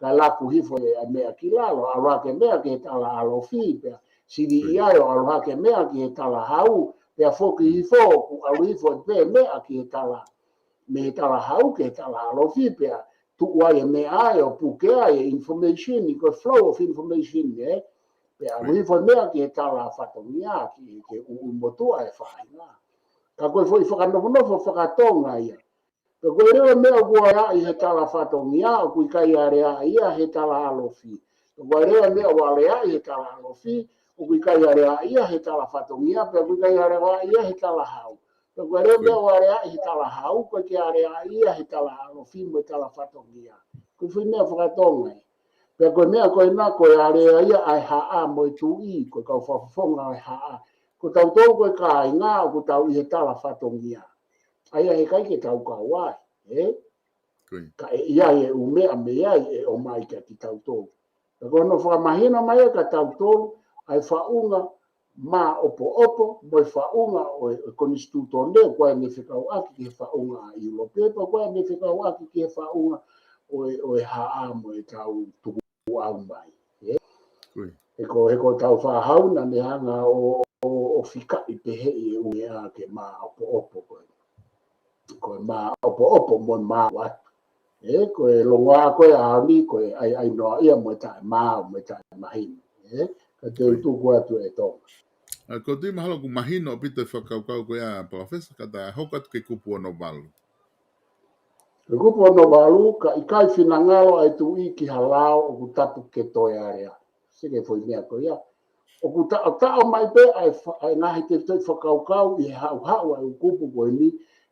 kae laku hifo e meʻa ki lalo, ʻalu hake meʻa ki he tala ʻalofi, pea siviʻi ai ʻo ʻalu hake meʻa ki he tala hau, pea foki hifo, ʻoku ʻalu hifo pē meʻa ki he tala, mei he tala hau ki he tala ʻalofi, pea tuʻu ai e meʻa ai ʻo puke ai e information, ko e flow of information, ē? Pea ʻalu hifo meʻa ki he tala fatongia, ki, ki he ʻulumotuʻa e faʻahinga. Ka ko e foʻi fakanofonofo faka-Tonga ia. Pea ko e leva meʻa ʻoku aleaʻi he tala fatongia, ʻoku ʻikai aleaʻi ia he tala ʻalofi. Pea ko e leva meʻa ʻoku aleaʻi he tala ʻalofi, ʻoku ʻikai aleaʻi ia he tala fatongia, pea ʻoku ʻikai aleaʻi ia he tala hau. Pea ko e leva meʻa ʻoku aleaʻi he tala hau, ʻoku ʻikai aleaʻi ia he tala ʻalofi mo e tala fatongia. Ko e foʻi meʻa faka-Tonga ia. Pea ko e meʻa ko ena ko e alea ia ʻa e haʻa mo e tuʻi, ko e kau fakafofonga ʻo e haʻa. Ko tautolu ko e kāinga, ʻoku tau ʻi he tala fatongia. ʻA ia he ʻikai ke tau kau ai, ē? Ko ia. Ka ʻe ʻi ai e ʻū meʻa mei ai ʻe ʻomai kiate tautolu. Pea ko hono fakamahino mai ia kia tautolu, ʻa e faʻunga māʻopoʻopo, mo e faʻunga ʻo e, ʻo e konisitūtone, ʻoku ʻi ai ʻene fekauʻaki ki he faʻunga ʻa ʻIulope, pea ʻoku ʻi ai ʻene fekauʻaki ki he faʻunga ʻo e, ʻo e haʻa mo e kau tukuʻau mai, ē? Ko ia. He ko, he ko ʻetau fakahau naʻa ne hanga ʻo, ʻo, ʻo fikaʻi pehē ʻi he ʻū meʻa ke māʻopoʻopo ko ē. Ko e māʻopoʻopo mo e māʻopoʻopo. Ē, ko e longoaʻa ko ē ʻaho ni, ko e ʻaiʻainoaʻia mo e taʻemaau, mo e taʻemahino. Ē, ka te u tuku atu ʻe Tonga. ʻA, ko e tui mahalo ʻoku mahino ʻaupito e fakakaukau ko ia, Palōfesa, ka ta hoko atu ki he kupu ono valu. Ko e kupu ono valu, ka ʻikai finangalo ʻa e tuʻi ki ha lao ʻoku tapu ke toe alea. Sio ki he foʻi meʻa ko ia. ʻOku taʻotaʻo mai pē ʻa e fa-, ʻa e ngaahi tefitoʻi fakakaukau ʻi he haʻuhaʻu ʻa e ʻū kupu ko eni,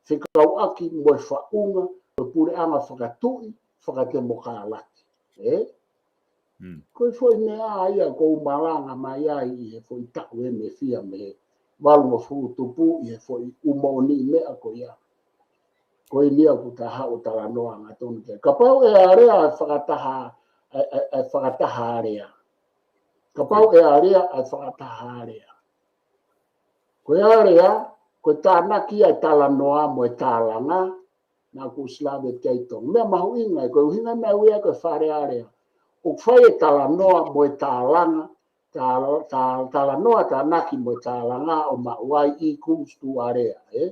fekauʻaki mo e faʻunga, ko e puleʻanga fakatuʻi, fakatemokalati. Ē? Mm. Ko e foʻi meʻa ia ʻoku ou malanga mai ai ʻi he foʻi taʻu ʻe meʻa fia mei he valungofulu tupu ʻi he foʻi ʻū moʻoniʻi meʻa ko ia. Ko eni ia ʻoku ta haʻu ʻo talanoa angatonu ki ai. Kapau ʻe alea ʻa e fakataha, ʻa e, ʻa e, ʻa e fakataha alea. Kapau ʻe alea ʻa e fakataha alea. Ko e alea, ko e tānaki ʻa e talanoa mo e tālanga, naʻa ku ʻosi lave ki ai, Tonga. Meʻa mahuʻinga, ko e ʻuhinga naʻe ui ai ko e Fale Alea. ʻOku fai e talanoa mo e tālanga, tā-, tā-, talanoa tānaki mo e tālanga ʻo maʻu ai equals to alea, ē?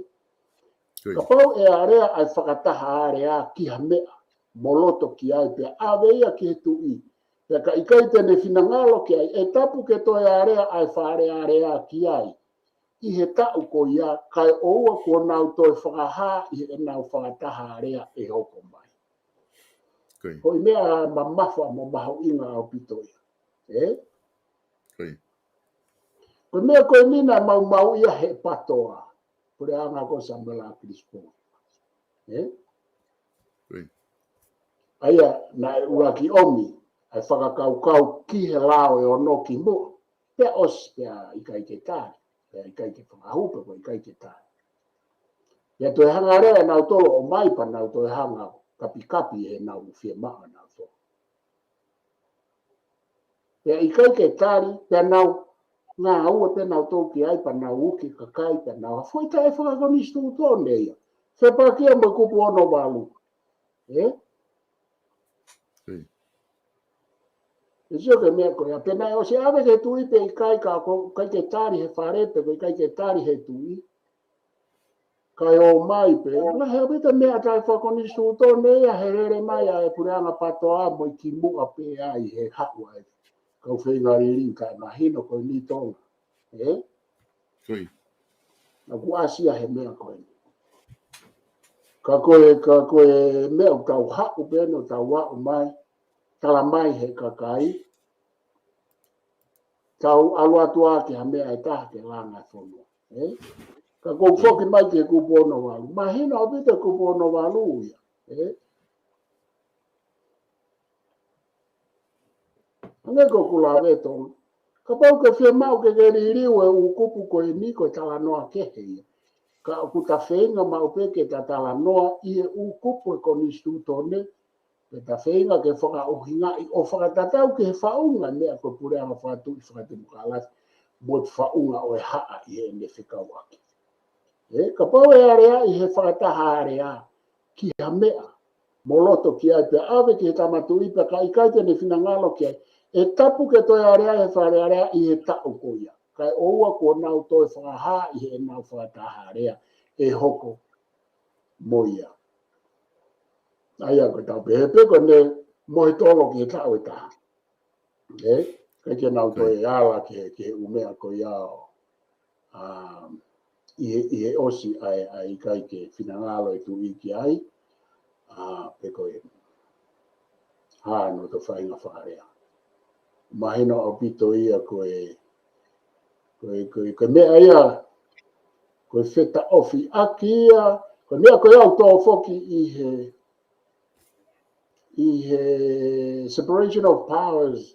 Kapau ʻe alea ʻa e fakataha alea ki ha meʻa, mo loto ki ai pea ʻave ia ki he tuʻi. Pea ka ʻikai te ne finangalo ki ai, ʻe tapu ke toe alea ʻa e Fale Alea ki ai ʻi he taʻu ko ia, kae ʻoua kuo nau toe fakahā ʻi heʻenau fakataha alea ʻe hoko mai. Ko e meʻa mamafa mo mahuʻinga ʻaupito ia. Ē? Ko e meʻa ko eni naʻe maumauʻi ia he PATOA. Puleʻanga ko Samuela ʻAkilisi Pō. Ē? ʻA ia, naʻe ʻuluaki ʻomi ʻa e fakakaukau ki he lao ʻe ono kimuʻa. Pea ʻosi, pea ʻikai ke tali, pea ʻikai ke fakahū, pea ʻikai ke tali. Pea toe hanga leva ʻe nautolu ʻo ʻomai pea nau toe hanga ʻo kapikapi ʻenau fiemaʻu ʻanautolu. Pea ʻikai ke tali, pea nau ngāue pē nautolu ki ai pea nau uki kakai pea nau foʻi taʻe fakakonisitūtone ia. Fepaki ia mo e kupu ono valu. Ē? ʻE sio ki he meʻa ko ia, pea naʻe ʻosi ʻave ki he tuʻi pe ʻikai, ka ko ʻikai ke tali he fale pe ko ʻikai ke tali he tuʻi. Kae ō mai pē, naʻe ʻi ai pē meʻa taʻe fakakonisitūtone ia he lele mai ʻa e puleʻanga PATOA mo e kimuʻa pē ai he haʻu ai. Kau feinga liliu kae mahino ko eni, Tonga. Ē? Naʻa ku ʻasi ia he meʻa ko eni. Ka ko e, ka ko e meʻa ʻoku tau haʻu pē eni ʻo tau aʻu mai, tala mai he kakai, tau ʻalu atu ā ki ha meʻa ʻe taha ke langa e fonua. Ē? Ka ʻoku ou foki mai ki he kupu ono valu. Mahino ʻaupito e kupu ono valu ia. Ē? Hangē ko ʻeku lave, Tonga. Kapau ʻoku ke fiemaʻu ke ke liliu e ʻū kupu ko eni, ko e talanoa kehe ia. Ka ʻoku ta feinga maʻu pē ke ta talanoa ʻi he ʻū kupu ʻo e konisitūtone, pea ta feinga ke fakaʻuhingaʻi ʻo fakatatau ki he faʻunga e meʻa ko e puleʻanga fakatuʻi fakatemokalati mo e faʻunga ʻo e haʻa ʻi heʻene fekauʻaki. Ē, kapau ʻe alea ʻi he fakataha alea ki ha meʻa, mo loto ki ai pea ʻave ki he tama tuʻi pea ka ʻikai te ne finangalo ki ai, ʻe tapu ke toe alea he Fale Alea ʻi he taʻu ko ia. Kae ʻoua kuo nau toe fakahā ʻi heʻenau fakataha alea ʻe hoko mo ia. ʻA ia ko e tau pehē pē ko ʻene mohe tolo ki he taʻu ʻe taha. Ē, ʻikai ke nau toe ala ki he, ki he ʻū meʻa ko ia ʻo, ʻa, ʻi he, ʻi he ʻosi ʻa e, ʻa e ʻikai ke finangalo e tuʻi ki ai, ʻa, pe ko e hā hono toe faʻahinga fakalea. Mahino ʻaupito ia ko e, ko e, ko e, ko e meʻa ia, ko e fetaʻofiʻaki ia, ko e meʻa ko ia ʻoku tō foki ʻi he, ʻi he separation of powers,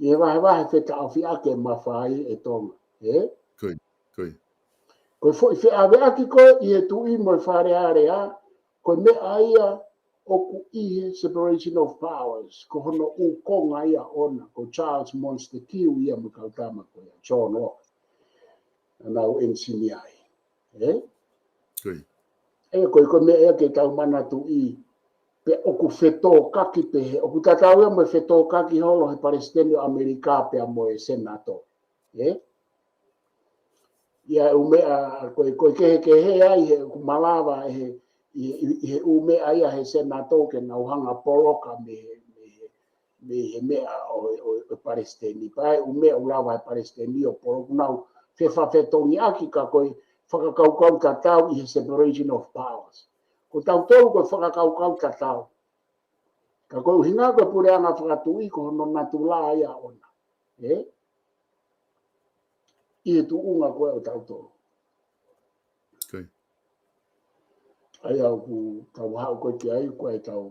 ʻi he vahevahe fetaʻofiʻaki ʻe mafai ʻe Tonga, ē? Ko e, ko e. Ko e foʻi feʻaveʻaki ko ē ʻi he tuʻi mo e Fale Alea, ko e meʻa ia ʻoku ʻi he separation of powers, ko hono ʻū konga ia ʻona, ko Charles Montesquieu ia mo e kau tama ko ia, John Locke, naʻa nau ʻenisinia ai. Ē? Ko e. Ē, ko e, ko e meʻa ia ke tau manatuʻi, pe ʻoku fetōkaki pehē, ʻoku tatau ia mo e fetōkaki holo he palesiteni ʻo ʻAmelika pea mo e senato. Ē? ʻI he ʻū meʻa, ko e, ko e kehekehe ai he ʻoku malava ʻe he, ʻi he, ʻi he ʻū meʻa ia he senato ke nau hanga poloka mei he, mei he, mei he meʻa ʻo, ʻo, ʻo palesiteni. Pea ʻū meʻa ʻoku lava he palesiteni ʻo poloka, nau ke fafetongiʻaki ka ko e fakakaukau tatau ʻi he separation of powers. Ko tautolu ko e fakakaukau tatau. Ka ko e ʻuhinga ko e puleʻanga fakatuʻi ko hono natula ia ʻona. ʻE? ʻI he tuʻunga ko ē ʻo tautolu. Ko ia. ʻA ia ʻoku tau haʻu ko ē ki ai, ko e tau,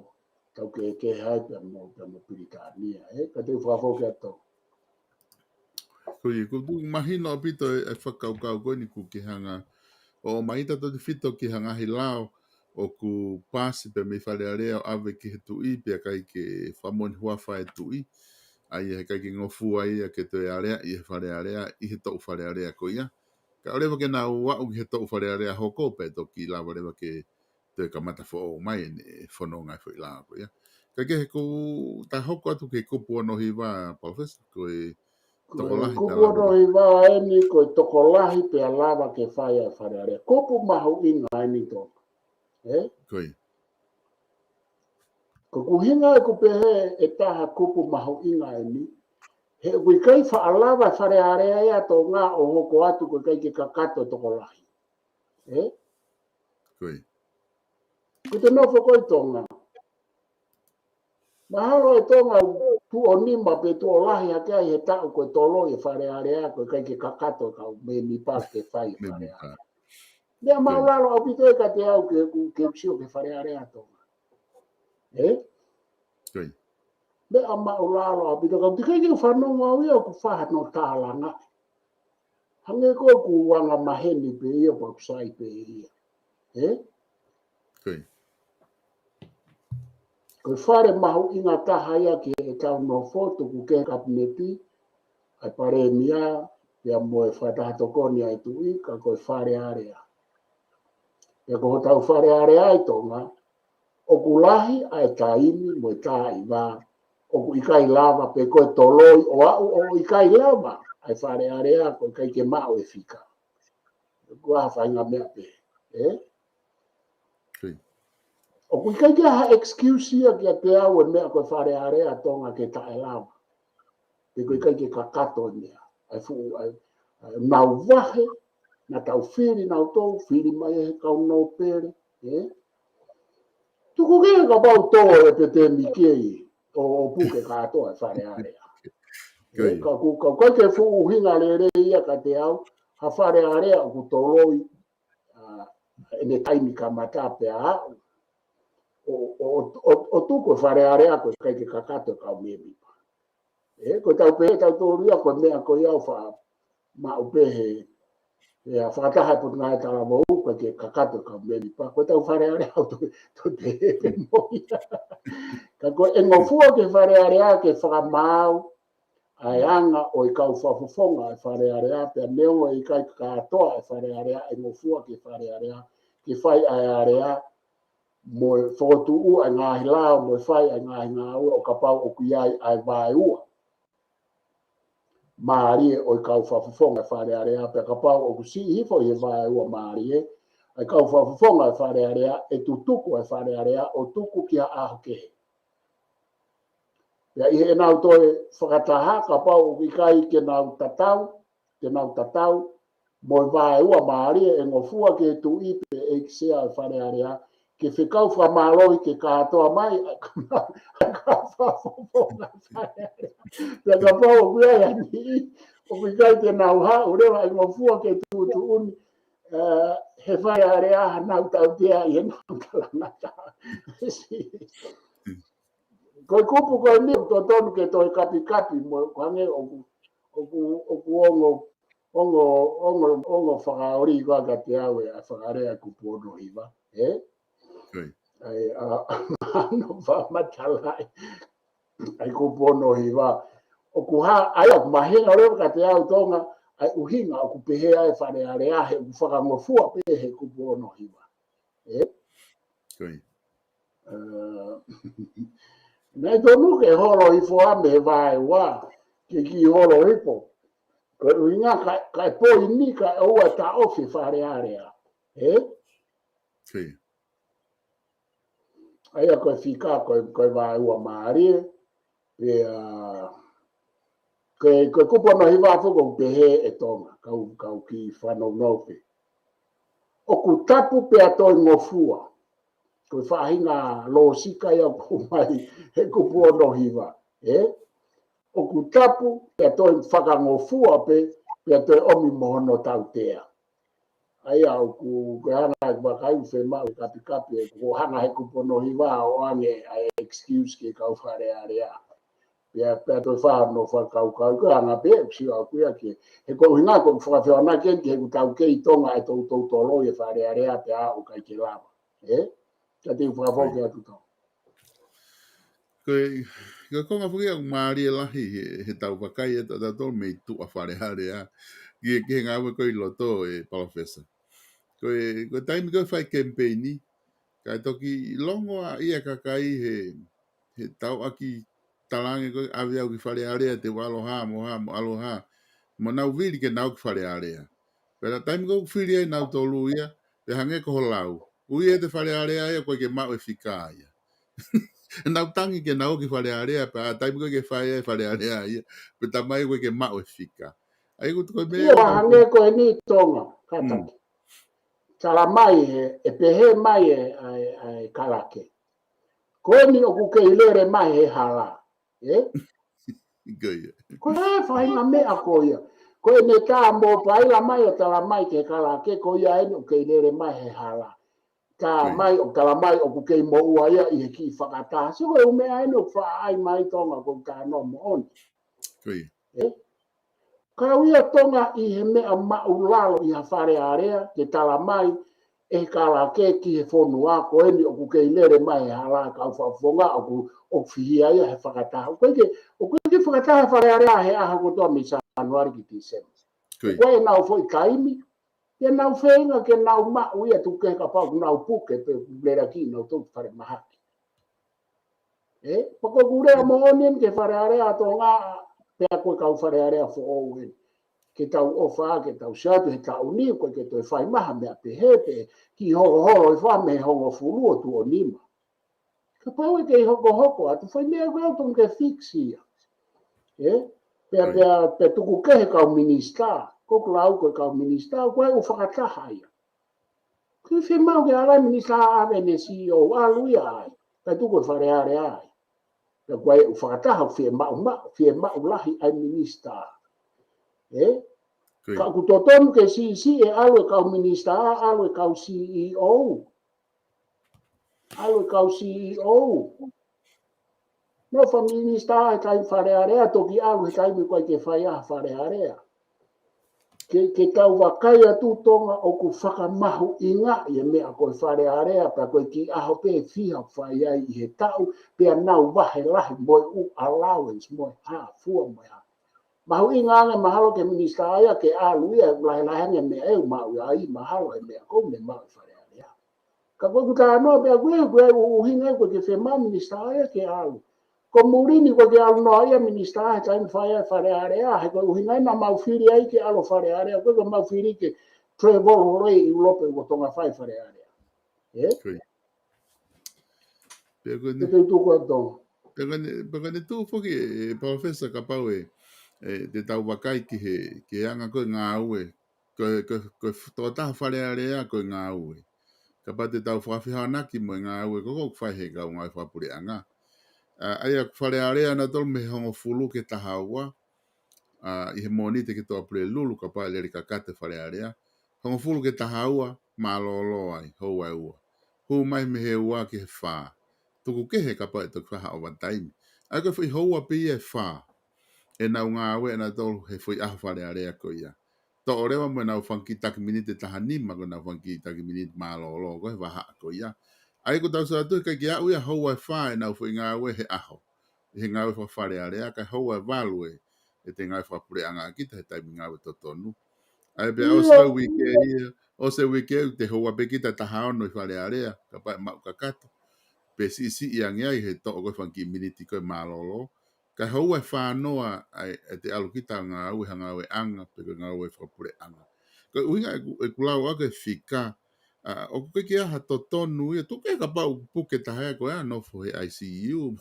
tau kehekehe ai pea mo, pea mo Pilitānia, ʻe? Ka te u fakafoki atu. Ko ia, ʻoku ou mahino ʻaupito e, e fakakaukau ko eni ʻoku ke hanga ʻo ʻomai tautefito ki ha ngaahi lao ʻoku paasi pē mei Fale Alea ʻo ʻave ki he tuʻi pea ʻikai ke fakamoʻoni huafa e tuʻi. ʻA ia he ʻikai ke ngofua ia ke toe aleaʻi he Fale Alea, ʻi he toʻu Fale Alea ko ia. Ka ʻoleva ke nau aʻu ki he toʻu Fale Alea hoko pē toki lava leva ke toe kamata foʻou mai ʻene fononga e foʻi lao ko ia. Ka ke he ʻoku ta hoko atu ki he kupu ono hiva, Palōfesa, ko e Ko e tokolahi kupu pea lava. ono hiva eni ko e tokolahi pea lava ke fai ʻa e Fale Alea. Kupu mahuʻinga eni Tonga. ʻE? Ko ia. Ko e ʻuhinga ʻeku pehē ʻe taha kupu mahuʻinga eni, he ʻoku ʻikai faʻa lava Fale Alea ia Tonga ʻo hoko atu ko e ʻikai ke kakato e tokolahi. ʻE? Ko ia. Ko e te nofo ko ē ʻi Tonga. Mahalo ʻe Tonga ʻoku tuʻo nima pe tuʻo lahi hake ai he taʻu ko e toloi e Fale Alea ko e ʻikai ke kakato e kau mēmipa ke fai e Fale Alea. Meʻa māʻulalo ʻaupito ē kiate au ke, ke, ke sio ki he Fale Alea Tonga. ʻE? Ko ia. Meʻa māʻulalo ʻaupito ka ʻoku ʻikai ke u fanongo au ia ʻoku fai hano tālanga. Hangē ko ē ʻoku anga maheni pē ia, ʻoku sai pē ia. ʻE? Ko ia. Ko e fale mahuʻinga taha ia ki heʻetau nofo, tuku kehe e Kapineti, ʻa e Palēmia, pea mo e Fakataha Tokoni ʻa e Tuʻi, ka ko e Fale Alea. Pea ko hotau Fale Alea ʻi Tonga, ʻoku lahi ʻa e taimi mo e taimi ʻoku ʻikai lava pe ko e toloi ʻo aʻu ʻo ʻikai lava ʻa e Fale Alea ko e ʻikai ke maʻu e fika. Ko e hā e faʻahinga meʻa pē, ʻe? Ko ia. ʻOku ʻikai ke ʻi ai ha excuse ia kiate au e meʻa ko e Fale Alea Tonga ke taʻelava. Pe ko e ʻikai ke kakato e meʻa. ʻA e fuʻu, ʻa e, ʻa e nau vahe, naʻa tau fili, naʻa tau fili mai he kau nōpele, ʻe? Tuku kehe kapau tō e petemiki ʻo, ʻo puke kātoa e Fale Alea. Ko ia. ʻE, ka ʻoku, ka ʻoku ʻikai ke fuʻu ʻuhinga lelei ia kiate au, ha Fale Alea ʻoku toloi, ʻa, ʻene taimi kamata pea aʻu. ʻO, ʻo, ʻo, ʻo, ʻo tuku e Fale Alea ko e ʻikai ke kakato e kau mēmipa. ʻE, ko e tau pē, tau tōlia ko e meʻa ko ia ʻoku faʻa maʻu pē he, he ʻa e Fakataha ʻa e Potungāue Talavou, ʻikai ke kakato e kau mēmipa. Ko e tau Fale Alea ʻoku toe, toe pehē pē mo ia. Ka ko e ngofua ki he Fale Alea ke fakamaau ʻa e anga ʻo e kau fakafofonga ʻa e Fale Alea, pea neongo ʻe ʻikai kātoa e Fale Alea, ʻe ngofua ki he Fale Alea, ke fai ʻa e alea, mo e fokotuʻu ʻa e ngaahi lao, mo e fai ʻa e ngaahi ngāue ʻo kapau ʻoku ʻi ai ʻa e vaeua mālie ʻo e kau fakafofonga ʻa e Fale Alea, pea kapau ʻoku siʻi hifo ʻi he vaeua mālie ʻa e kau fakafofonga ʻa e Fale Alea, ʻe tutuku ʻa e Fale Alea ʻo tuku ki ha ʻaho kehe. Pea ʻi heʻenau toe fakataha, kapau ʻoku ʻikai ke nau tatau, ke nau tatau, mo e vaeua mālie ʻe ngofua ki he tuʻi pe ʻeiki sea ʻo e Fale Alea, ke fekau fakamālohi ke kātoa mai ʻa e kau, ʻa e kau fakafofonga ʻa e Fale Alea. Pea kapau ʻoku ʻi ai ha niʻihi ʻoku ʻikai ke nau haʻu leva ʻe ngofua ke tuʻutuʻuni, ʻe, he Fale Alea hanau tautea ʻi heʻenau talangataʻa. Ko e kupu ko eni ʻoku totonu ke toe kapikapi mo, ko e hangē ʻoku, ʻoku, ʻoku ongo, ongo, ongo, ongo fakaoli koā kiate au ʻa e fakalea kupu ono hiva, ʻe? Ko ia. ʻA e, ʻa, ano fakamatalaʻi ʻa e kupu ono hiva. ʻOku hā, ʻa ia ʻoku mahino leva kiate au Tonga, ʻa e ʻuhinga ʻoku pehē ai e Fale Alea he ʻoku fakangofua pē he kupu ono hiva. ʻE? Ko ia. ʻE, naʻe tonu ke holo hifo ʻa e meʻa he vaeua, ke kiʻi holo hifo. Ko e ʻuhinga ka, ka e poini ka ʻoua ʻe taʻofi e Fale Alea. ʻE? Ko ia. ʻA ia ko e fika, ko e, ko e vaeua mālie, pea, Ko e, ko e kupu ono hiva foki ʻoku pehē ʻe Tonga, kau, kau kiʻi fanongo pē. ʻOku tapu pea toe ngofua. Ko e faʻahinga lōsika ia ʻoku ʻomai he kupu ono hiva. Ē? ʻOku tapu pea toe fakangofua pē, pea toe ʻomi mo hono tautea. ʻA ia ʻoku, ko e hanga ʻeku vakai ʻoku fiemaʻu e kapikapi, ʻoku hanga he kupu ono hiva ʻo ʻoange ʻa e excuse ki he kau Fale Alea. Pea, pea toe fai hono fakakaukau, ko e hanga pē ʻeku sio ʻaʻaku ia ki he, ko e ʻuhinga ko e fakafehoanaki ki he ʻoku taukei Tonga ʻe toutou toloi e Fale Alea pea ʻoku ʻikai ke lava. Ē? Ka te u fakafoki atu tau. Ko e, ko e konga foki ʻoku mālie lahi he, he tau vakai ʻe tautolu mei tuʻa Fale Alea. Ki he, ki he ngāue ko ē ʻi loto ē Palōfesa. Ko e, ko e taimi ko ē fai kemipeini, kae toki longo ʻa ia kakai he, he tau ʻaki talaange ko ē ʻave au ki Fale Alea te u ʻalu hā, mo hā, mo ʻalu hā. Mo nau vili ke nau ki Fale Alea. Pea taimi ko ē ʻoku fili ai nautolu ia, pea hangē ko hoʻo lau. Ui ʻe te Fale Alea ia ko e ke maʻu e fika ia. Nau tangi ke nau ki Fale Alea, pea taimi ko ē ke fai ai Fale Alea ia, pea tamai ko e ke maʻu e fika. ʻA ia ko e meʻa ʻIo, ʻoku hangē ko eni Tonga, Mm. kātaki. Tala mai he, ʻe pehē mai e, ʻa e, ʻa e kalake. Ko eni ʻoku kei lele mai he hala. Ē? Ko ia. Ko e faʻahinga meʻa ko ia. Ko e meʻa tā mo paila mai ʻo tala mai ke kalake ko ia eni ʻoku kei lele mai he hala. Tā Ko ia. mai ʻo tala mai ʻoku kei moʻua ia ʻi he kiʻi fakataha. Sio ko e ʻū meʻa eni ʻoku faʻa ʻai mai Tonga ko e tā no moʻoni. Ko ia. Ē? Kau ia Tonga ʻi he meʻa maʻulalo ʻi ha Fale Alea, ke tala mai, ʻe kalake ki he fonua, ko eni ʻoku kei lele mai he hala kau fakafofonga, ʻoku, ʻoku fihia ia he fakataha. ʻOku ʻikai ke, ʻoku ʻikai ke fakataha Fale Alea he ʻaho kotoa mei Sānuali ki Tīsema. Ko ia. ʻOku ʻi ai ʻenau foʻi taimi, ʻenau feinga ke nau maʻu ia tuku kehe kapau ʻoku nau puke pe lelaki nautolu fale mahaki. Ē, pea ko ʻeku lea moʻoni eni ki he Fale Alea ʻa Tonga, pea ko e kau Fale Alea foʻou eni. Ke tau ʻofa, ke tau sio atu he taʻu ni, ko e ke toe fai mai ha meʻa pehē, pe kiʻi holoholo ʻi fā mei he hongofulu ʻo tuʻo nima. Kapau ʻe kei hokohoko atu, fai meʻa ko ē ʻoku tonu ke fix ia. Ē, pea, Right. pea, pea tuku kehe kau minisitā, ko ʻeku lau ko e kau minisitā, ko e ʻū fakataha ia. Ko e fiemaʻu ke ʻalu e minisitā ʻave ʻene C E O ʻalu ia ai. Kae tuku e Fale Alea ai. Pea ko e ʻū fakataha fiemaʻu, ma-, fiemaʻu lahi ʻa e minisitā. Ē? Ko ia. Ka ʻoku totonu ke siʻisiʻi e ʻalu e kau minisitā, ʻalu e kau C E O. ʻAlu e kau C E O. Nofo minisitā he taimi Fale Alea, toki ʻalu he taimi ko ē ke fai ai ha Fale Alea. Ke, ke tau vakai atu Tonga ʻoku fakamahuʻingaʻi e meʻa ko e Fale Alea, pea ko e kiʻi ʻaho pē fiha fai ai ʻi he taʻu, pea nau vahe lahi mo e ʻū allowance, mo e hā fua, mo e hā. Mahuʻinga ange mahalo ke minisitā ia ke ʻalu ia, lahi lahi ange meʻa ʻe maʻu ai, mahalo e meʻa ko ē ʻoku ne maʻu ʻi Fale Alea. Ka ko ʻeku talanoa pē ʻaʻaku ia, ko e ʻū ʻuhinga ko ē ke fiemaʻu minisitā ia ke ʻalu. Ko muli ni ko e ke ʻalu noa ia minisitā he taimi fai ai Fale Alea, he ko e ʻuhinga ia naʻa mau fili ai ke ʻalu Fale Alea, ko e ke mau fili ke travel holo ʻi ʻIulope ʻo Tonga fai Fale Alea. Ē? Ko ia. Pea ko ʻene Te teu tuku atu. Pea ko ʻene, pea ko ʻene tuʻu foki ē, ē, Professor kapau ē, ē, te tau vakai ki he, ki he anga ko e ngāue, ko e, ko e, ko e tokotaha Fale Alea ko e ngāue. Kapau te tau fakafehoanaki mo e ngāue ko ē ʻoku fai he kau ngāue fakapuleʻanga. ʻA, ʻa ia ko e Fale Alea nautolu mei he hongofulu ki he taha ua, ʻa, ʻi he Mōnite ki he Tuʻapulelulu kapau ʻe lele kakato e Fale Alea. Hongofulu ki he taha ua, mālōlō ai, houa ʻe ua. Hū mai mei he ua ki he fā. Tuku kehe kapau ʻe toki fai ha overtime. ʻA ia ko e foʻi houa pē ia ʻe fā. ʻEnau ngāue ʻenautolu he foʻi ʻaho Fale Alea ko ia. Toʻo leva mo ʻenau fanga kiʻi taki miniti ʻe taha nima ko ʻenau fanga kiʻi taki miniti mālōlō ko ē he vahaʻa ko ia. ʻA ia ko ʻetau sio atu he ʻikai ke aʻu ia houa ʻe fā ʻenau foʻi ngāue he ʻaho. ʻI he ngāue faka-Fale Alea, kae houa ʻe valu ē, ʻete ngāue fakapuleʻanga kita he taimi ngāue totonu. ʻA ia pea ʻIo. ʻOsi e uike ia, ʻosi e uike ia, te houa pē kita ʻe taha ono ʻi Fale Alea, kapau ʻe maʻu kakato. Pe siʻisiʻi ange ai he toʻo ko ē fanga kiʻi miniti ko ē mālōlō. Kae houa ʻe fā noa ʻa e, ʻete ʻalu kita ngāue ha ngāueʻanga, pe ko e ngāue fakapuleʻanga. Ko e ʻuhinga ʻeku, ʻeku lau ʻaʻaku e fika, ʻa, ʻoku ʻikai ke ʻi ai ha totonu ia, tuku kehe kapau puke taha ia ko e ʻa nofo he I C U,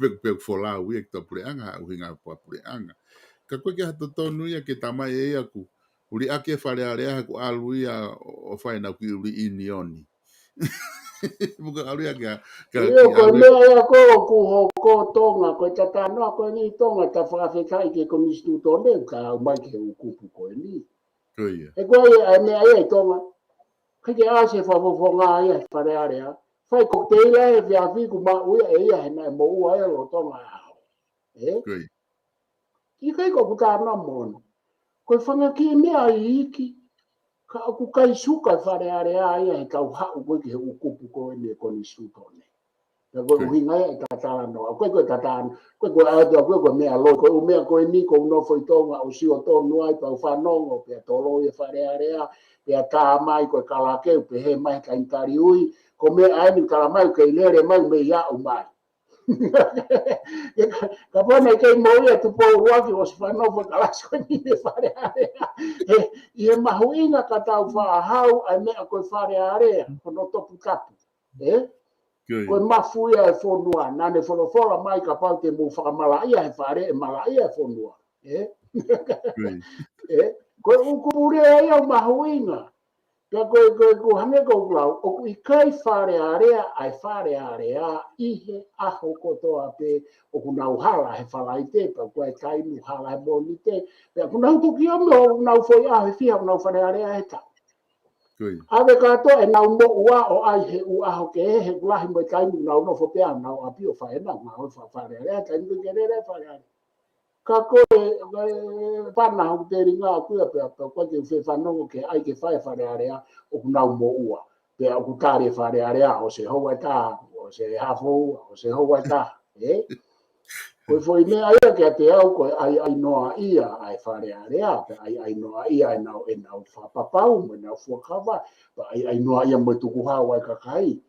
pe, pe folau ia ki he Tuʻapulelulu, ha ʻuhinga fakapuleʻanga. ka ko e ke ha totonu ia ke tamai e ia ʻoku ʻuli ake Fale Alea he ʻoku ʻalu ia ʻo, ʻo fai ʻenau kiʻi ʻuli ʻiunioni. Muka ʻalu ia ke, ke, Ia, ko e meʻa ia ko ē ʻoku hoko Tonga, ko e tatanoa ko eni Tonga, ta fakafetaʻi ki he konisitūtone, ka ʻomai ki he ʻū kupu ko eni. Ko ia. He ko e, ʻa e meʻa ia ʻi Tonga. Ke ke ʻasi he fakafofonga ia he Fale Alea. Fai kokiteila he efiafi kuo maʻu ia ʻe ia he naʻe moʻua ia lolotonga e ʻaho. Ē? Ko ia. ʻIkai ko ʻeku talanoa moʻoni. Ko e fanga kiʻi meʻa iiki, ka ʻoku ʻikai suka e Fale Alea ia he kau haʻu ko ē ki he ʻū kupu ko eni e konisitūtone. Pea ko e ʻuhinga ia e talanoa. Ko e, ko e tatanoa, ko e, ko e ʻatu, ko e, ko e meʻa loi, ko e ʻū meʻa ko eni, ko u nofo ʻi Tonga, ʻo sio tonu ai, pea u fanongo, pea toloi e Fale Alea, pea tā mai, ko e kalake, u pehē mai he taimi taliui, ko e meʻa eni, tala mai, ʻoku kei lele mai, mei aʻu mai. Ka, kapau naʻe kei moʻui ʻa Tupou ʻUluaki, ʻosi fanongo, kalasi ko eni mei Fale Alea. He, ʻi he mahuʻinga ka tau fakahau, ʻa e meʻa ko e Fale Alea, ko hono toputapu. Ē? Ko ia. Ko e mafu ia e fonua, naʻa ne folofola mai kapau te mou fakamalaʻia he fale ʻe malaʻia e fonua. Ē? Ko ia. Ē? Ko e ʻū kupu lea ia ʻoku mahuʻinga. Pea ko e, ko e, ko e hangē ko ʻeku lau, ʻoku ʻikai Fale Alea, ʻa e Fale Alea, ʻi he ʻaho kotoa pē, ʻoku nau hala he Falaite, pea ko e taimi hala he Mōnite, pea ʻoku nau toki ʻomi ʻo nau foʻi ʻaho he fiha, ʻoku nau Fale Alea he taʻu. Ko ia. ʻAve kātoa ʻenau moʻua ʻo ʻai he ʻū ʻaho kehe, he ʻoku lahi mo e taimi ʻoku nau nofo pē ʻenau ʻapi ʻo fai ʻenau ngāue fa-, Fale Alea, taimi ko ē ke lele Fale Alea. Ka ko e, e, pana hoku telinga ʻoku ia pea, pea ko e ke fefanongo ke ʻai ke fai Fale Alea, ʻoku nau moʻua. Pea ʻoku tali e Fale Alea, ʻosi e houa ʻe taha, ʻosi e haafe houa, ʻosi e houa ʻe taha, ē? Ko e foʻi meʻa ia kiate au, ko e ʻaiʻai noaʻia ʻa e Fale Alea, pea ʻaiʻai noaʻia ʻenau, ʻenau fakapapau, mo ʻenau fuakava, pea ʻaiʻai noaʻia mo e tukuhau ʻa e kakai.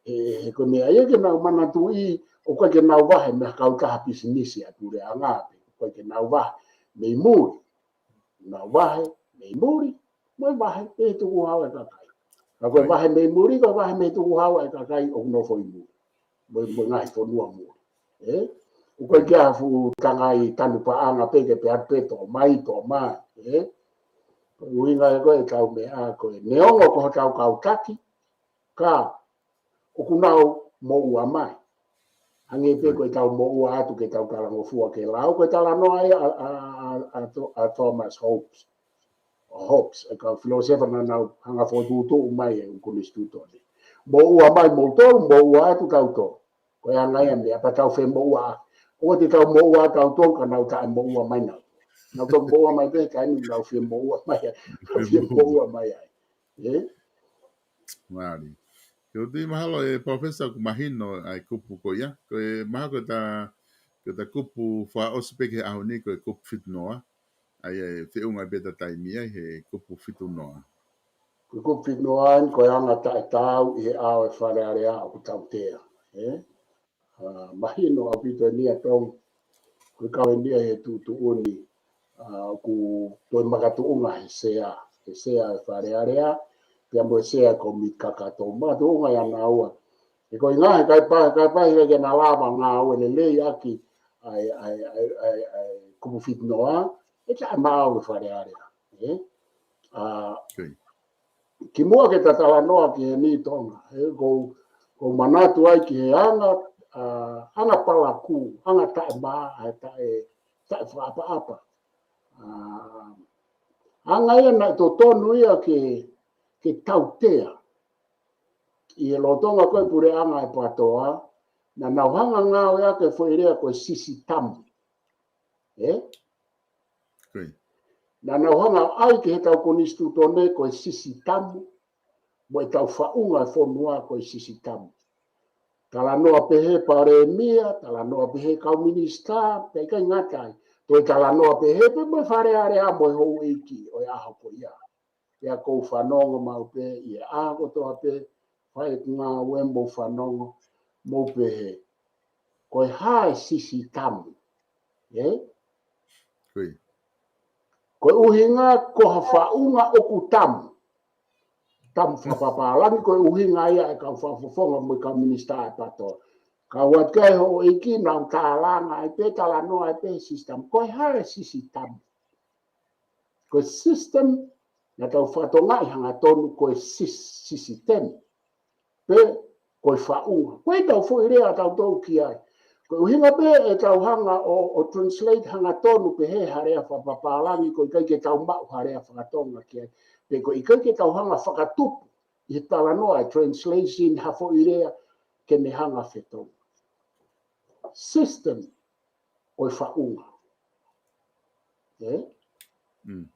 He, he ko e meʻa ia ke nau manatuʻi, ʻoku ʻikai ke nau vahe mei ha kautaha pisinisi ʻa e puleʻanga, pe ʻoku ʻikai ke nau vahe mei muli. Nau vahe mei muli, mo e vahe mei he tukuhau ʻa e kakai. Ka ko e vahe mei muli, ko e vahe mei he tukuhau ʻa e kakai ʻoku nofo ʻi muli. Mo e, mo e ngaahi fonua muli. Ē? ʻOku ʻikai ke ʻi ai ha fuʻu tangai tanu paʻanga pē ke pehē pē toʻo mai, toʻo mai. Ē? Ko e ʻuhinga ia ko e tau meʻa ko e neongo ko hotau kau taki, ka ʻoku nau moʻua mai. Hangē pē ko e tau moʻua atu ke tau talangofua ke lau, ko e talanoa ia ʻa, ʻa, ʻa, ʻa Tho-, ʻa Thomas Hobbes. ʻO Hobbes, e kau filōsefa naʻa nau hanga fokotuʻutuʻu mai e ʻū konisitūtone. Moʻua mai moutolu, moʻua atu tautolu. Ko e anga ia meʻa pea tau femoʻua. ʻOua te tau moʻua tautolu ka nau taʻemoʻua mai nau. Nau tau moʻua mai pē, ka eni nau femoʻua mai ai. Nau femoʻua mai ai. Ē? Mālie. Ke u tui mahalo e Professor ʻoku mahino ʻa e kupu ko ia. Ko e mahalo ko ʻeta, ko ʻeta kupu fakaʻosi pē ki he ʻaho ni ko e kupu fitu noa. ʻA ia ʻe feʻunga pē ʻeta taimi ai he kupu fitu noa. Ko e kupu fitu noa eni ko e anga taʻetaau ʻi he ʻao e Fale Alea ʻoku tautea. Ē? ʻA, mahino ʻaupito eni ʻa Tonga, ko e kau eni ia he tuʻutuʻuni, ʻa, ʻoku toe makatuʻunga he sea, he sea e Fale Alea, pea mo e sea e Kōmiti Kakato, makatuʻunga ia naua. He ko e ngaahi, kai pā, kai pā hila ke na lava ngāue lelei ʻaki ʻa e, ʻa e, ʻa e, ʻa e, ʻa e kupu fitu noa, ʻe taʻemaau e Fale Alea. Ē? ʻA, kimuʻa ke ta talanoa ki heni Tonga, ē, ʻoku ou, ʻoku ou manatu ai ki he anga, ʻa, anga palakū, anga taʻemaau, ʻa e taʻe, taʻefakaʻapaʻapa. ʻA, anga ia naʻe totonu ia ke, ke tautea. ʻI he lolotonga ko e puleʻanga e PATOA, naʻa nau hanga ngāueʻaki e foʻi lea ko e sisitamu. Ē? Naʻa nau hanga ʻai ki he tau konisitūtone ko e sisitamu, mo e tau faʻunga e fonua ko e sisitamu. Talanoa pehē palēmia, talanoa pehē kau minisitā, pea ʻikai ngata ai. Toe talanoa pehē pē mo e Fale Alea mo e houʻeiki ʻo e ʻaho ko ia. Pea ʻoku ou fanongo maʻu pē, ʻi he ʻaho kotoa pē, fai ʻeku ngāue mo fanongo, mo pehē. Ko e hā e sisitamu. Ē? Ko e ʻuhinga ko ha faʻunga ʻoku tamu. Tamu fakapapālangi ko e ʻuhinga ia e kau fakafofonga mo e kau minisitā e PATOA. Kau atu ki ai houʻeiki, nau tālanga ai pē, talanoa ai pē he system. Ko e hā e system? Ko e system, naʻa tau fakatokangaʻi hangatonu ko e sys-, system. Pe ko e faʻunga. Ko e tau foʻi lea ʻa tautolu ki ai. Ko e ʻuhinga pē ʻetau hanga ʻo, ʻo translate hangatonu pē he ha lea fakapapālangi, ko e ʻikai ke tau maʻu ha lea fakatonga ki ai. Pe ko e ʻikai ke tau hanga fakatupu ʻi he talanoa e translation ha foʻi lea ke ne hanga fetongi. System, ko e faʻunga. Ē? Mm.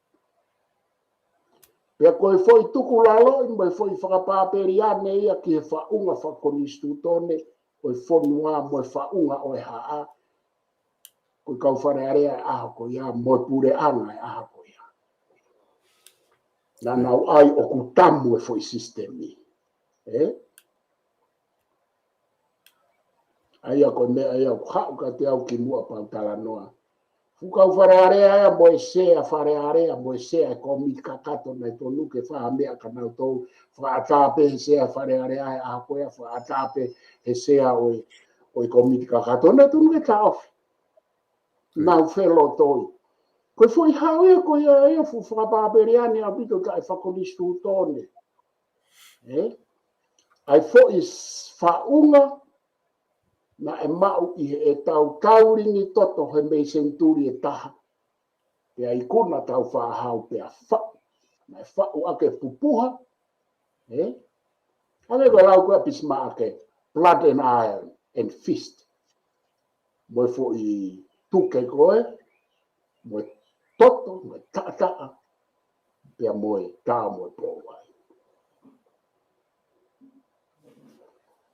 Pea ko e foʻi tukulaloʻi mo e foʻi fakapāpēliane ia ki he faʻunga fakakonisitūtone ʻo e fonua mo e faʻunga ʻo e haʻa, ko e kau Fale Alea e ʻaho ko ia, mo e puleʻanga e ʻaho ko ia. Naʻa nau ʻai ʻoku tamu e foʻi system ni. Ē? ʻA ia ko e meʻa ia ʻoku haʻu kiate au kimuʻa pea u talanoa. Fuʻu kau Fale Alea ia mo e sea Fale Alea mo e sea e kōmiti kakato naʻe tonu ke fai ha meʻa ka nau tau fakaʻatā pē he sea Fale Alea e ʻaho ko ia, fakaʻatā pē he sea ʻo e, ʻo e kōmiti kakato naʻe tonu ke taʻofi. Nau felotoi. Ko e foʻi hau ia ko ia ia fuʻu fakapāpēliane ʻaupito taʻe fakakonisitūtone. Ē? ʻA e foʻi s-, faʻunga naʻe maʻu ʻi heʻetau taulingi toto he mei senituli ʻe taha. Pea ikuna tau fāhau pea faʻu. Naʻe faʻu ʻaki e pupuha. Ē? Hangē ko e lau ko ē ʻa Bismarck, blood and iron and fist. Mo e foʻi tuke ko ē, mo e toto, mo e taʻataʻa, pea mo e tā, mo e pō ai.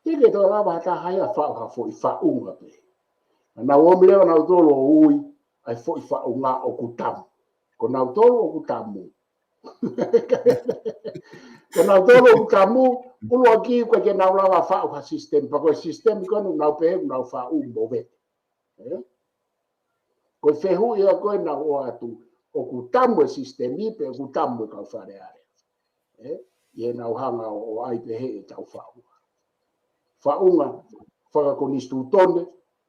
Te ke tō lava ha taha ia faʻu ha foʻi faʻunga pē. Naʻa nau ō mai leva nautolu ʻo ui ʻa e foʻi faʻunga ʻoku tamu. Ko nautolu ʻoku tamu. Ko nautolu ʻoku tamu, ʻuluaki ko e ke nau lava faʻu ha system, pea ko e system ko ē nau pehē, nau faʻu mo vete. Ē? Ko e fehuʻi ia ko ē naʻa ku ʻoatu, ʻoku tamu e system ni pe ʻoku tamu e kau Fale Alea. Ē? ʻI heʻenau hanga ʻo, ʻo ʻai pehē ʻetau faʻunga. Faʻunga fakakonisitūtone,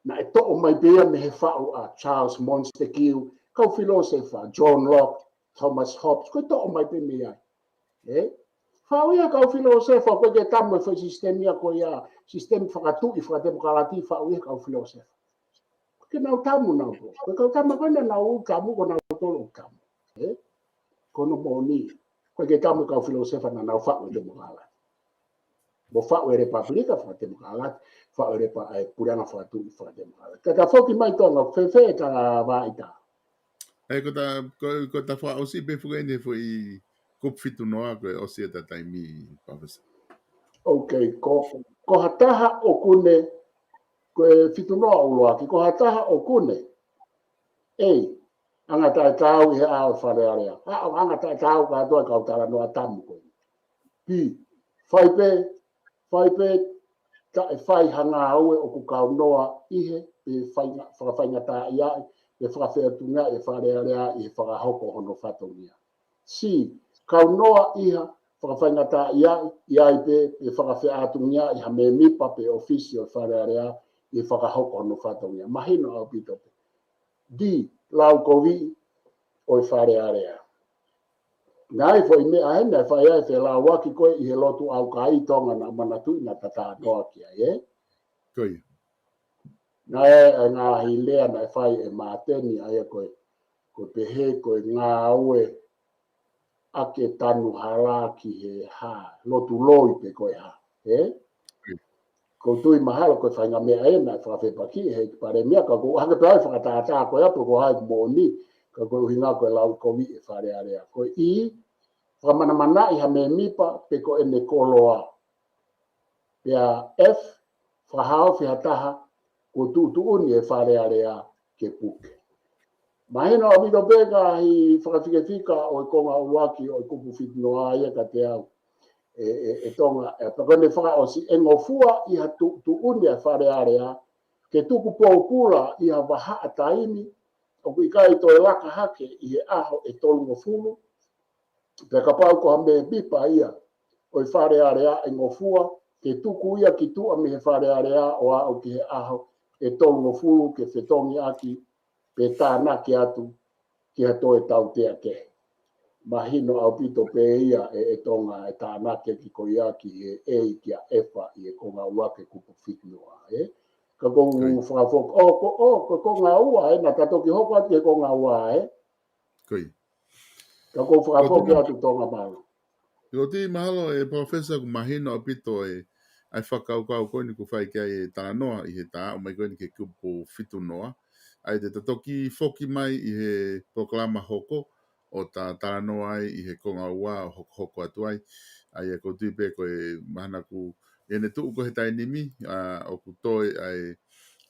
naʻe toʻo mai pē ia mei he faʻu ʻa Charles Montesquieu, kau filōsefa, John Locke, Thomas Hobbes, ko e toʻo mai pē mei ai. Ē? Faʻu ia kau filōsefa, ko e ke tamu e foʻi system ia ko ia, system fakatuʻi, fakatemokalati, faʻu ia kau filōsefa. Ko e ke nau tamu nau ko. Ko e kau tamu ko ē naʻa nau tamu, ko nautolu tamu. Ē? Ko hono moʻoni. Ko e ke tamu kau filōsefa naʻa nau faʻu e temokalati. Mo faʻu e lepapulika fakatemokalati, faʻu e lepa-, e puleʻanga fakatuʻi fakatemokalati. Ka ta foki mai Tonga, fēfē e ta vaʻi ta. ʻE, ko ta, ko, ko ta fakaʻosi pē fuka eni foʻi kupu fitu noa ko e ʻosi e ta taimi, Professor. Ok, ko, ko ha taha ʻoku ne, ko e fitu noa ʻuluaki, ko ha taha ʻoku ne. A, anga taʻetaau ʻi he ʻao Fale Alea. A, anga taʻetaau kātoa e kau talanoa tamu ko ē. B, fai pē, fai pē, taʻe fai ha ngāue ʻoku kaunoa ʻi he, pe fainga-, fakafaingataʻaʻiaʻi, pe fakafeʻātungiaʻi e Fale Alea ʻi he fakahoko hono fatongia. C, kaunoa ʻi ha fakafaingataʻaʻiaʻi, ʻi ai pē, pe fakafeʻātungiaʻi ha mēmipa pe ʻōfisi ʻo e Fale Alea ʻi he fakahoko hono fatongia. Mahino ʻaupito pē. D, laukoviʻi ʻo e Fale Alea. Naʻe foʻi meʻa ʻe naʻe fai ai e felauaki ko ē ʻi he lotu ʻaukai Tonga naʻa manatuʻi naʻa ta talanoa ki ai, ē? Ko ia. Naʻe ʻi ai e ngaahi lea naʻe fai ʻe Māteni ʻa ia ko e, ko e pehē ko e ngāue ʻa e tanu hala ki he hā, lotu loi pe ko e hā, ē? Ko u tui mahalo ko e faʻahinga meʻa ē naʻe fakafepakiʻi he ʻEiki Palēmia, ka ko u hake pē ʻo fakatātā ko ia pe ko hai moʻoni, ka ko e ʻuhinga ko e laukoviʻi e Fale Alea. Ko e E, fakamanamanaʻi ha mēmipa pe ko ʻene koloa. Pea F, fakahaofi ha taha kuo tuʻutuʻuni e Fale Alea ke puke. Mahino ʻaupito pē ka ʻi he fakafikefika ʻo e konga ʻuluaki ʻo e kupu fitu noa ia kiate au. ʻE, ʻe, ʻe Tonga, ʻe, pea ko ʻene fakaʻosi, ʻe ngofua ʻi ha tuʻutuʻuni e Fale Alea ke tuku pōpula ʻi ha vahaʻa taimi ʻoku ʻikai toe laka hake ʻi he ʻaho ʻe tolungofulu, pea kapau ko ha mēmipa ia ʻo e Fale Alea ʻe ngofua, ke tuku ia ki tuʻa mei he Fale Alea ʻo aʻu ki he ʻaho ʻe tolungofulu ke fetongi ʻaki pe tānaki atu ki ha toe tautea kehe. Mahino ʻaupito pē ia ʻe, ʻe Tonga e tānaki ʻaki ko ia ki he A kia F ʻi he konga ua ki he kupu fitu noa, ē? Ka ʻoku ou fakafoki, ʻo, ko, ʻo, ko e konga ua, ē? Naʻa ta toki hoko atu ki he konga ua, ē? Ka ʻoku ou fakafoki atu Tonga, mālō. ʻIo, ʻoku mahalo ʻe Professor ʻoku mahino ʻaupito ʻa e fakakaukau ko eni ʻoku fai ki ai e talanoa ʻi he tā ʻomai ko eni ki he kupu fitu noa. ʻA ia te ta toki foki mai ʻi he polokalama hoko ʻo ta talanoa ai ʻi he konga ua ʻo hokohoko atu ai. ʻA ia ʻoku ou tui pē ko e mahalo ʻoku ʻi heʻene tuʻu ko ē he taimi ni, ʻa, ʻoku toe ʻa e,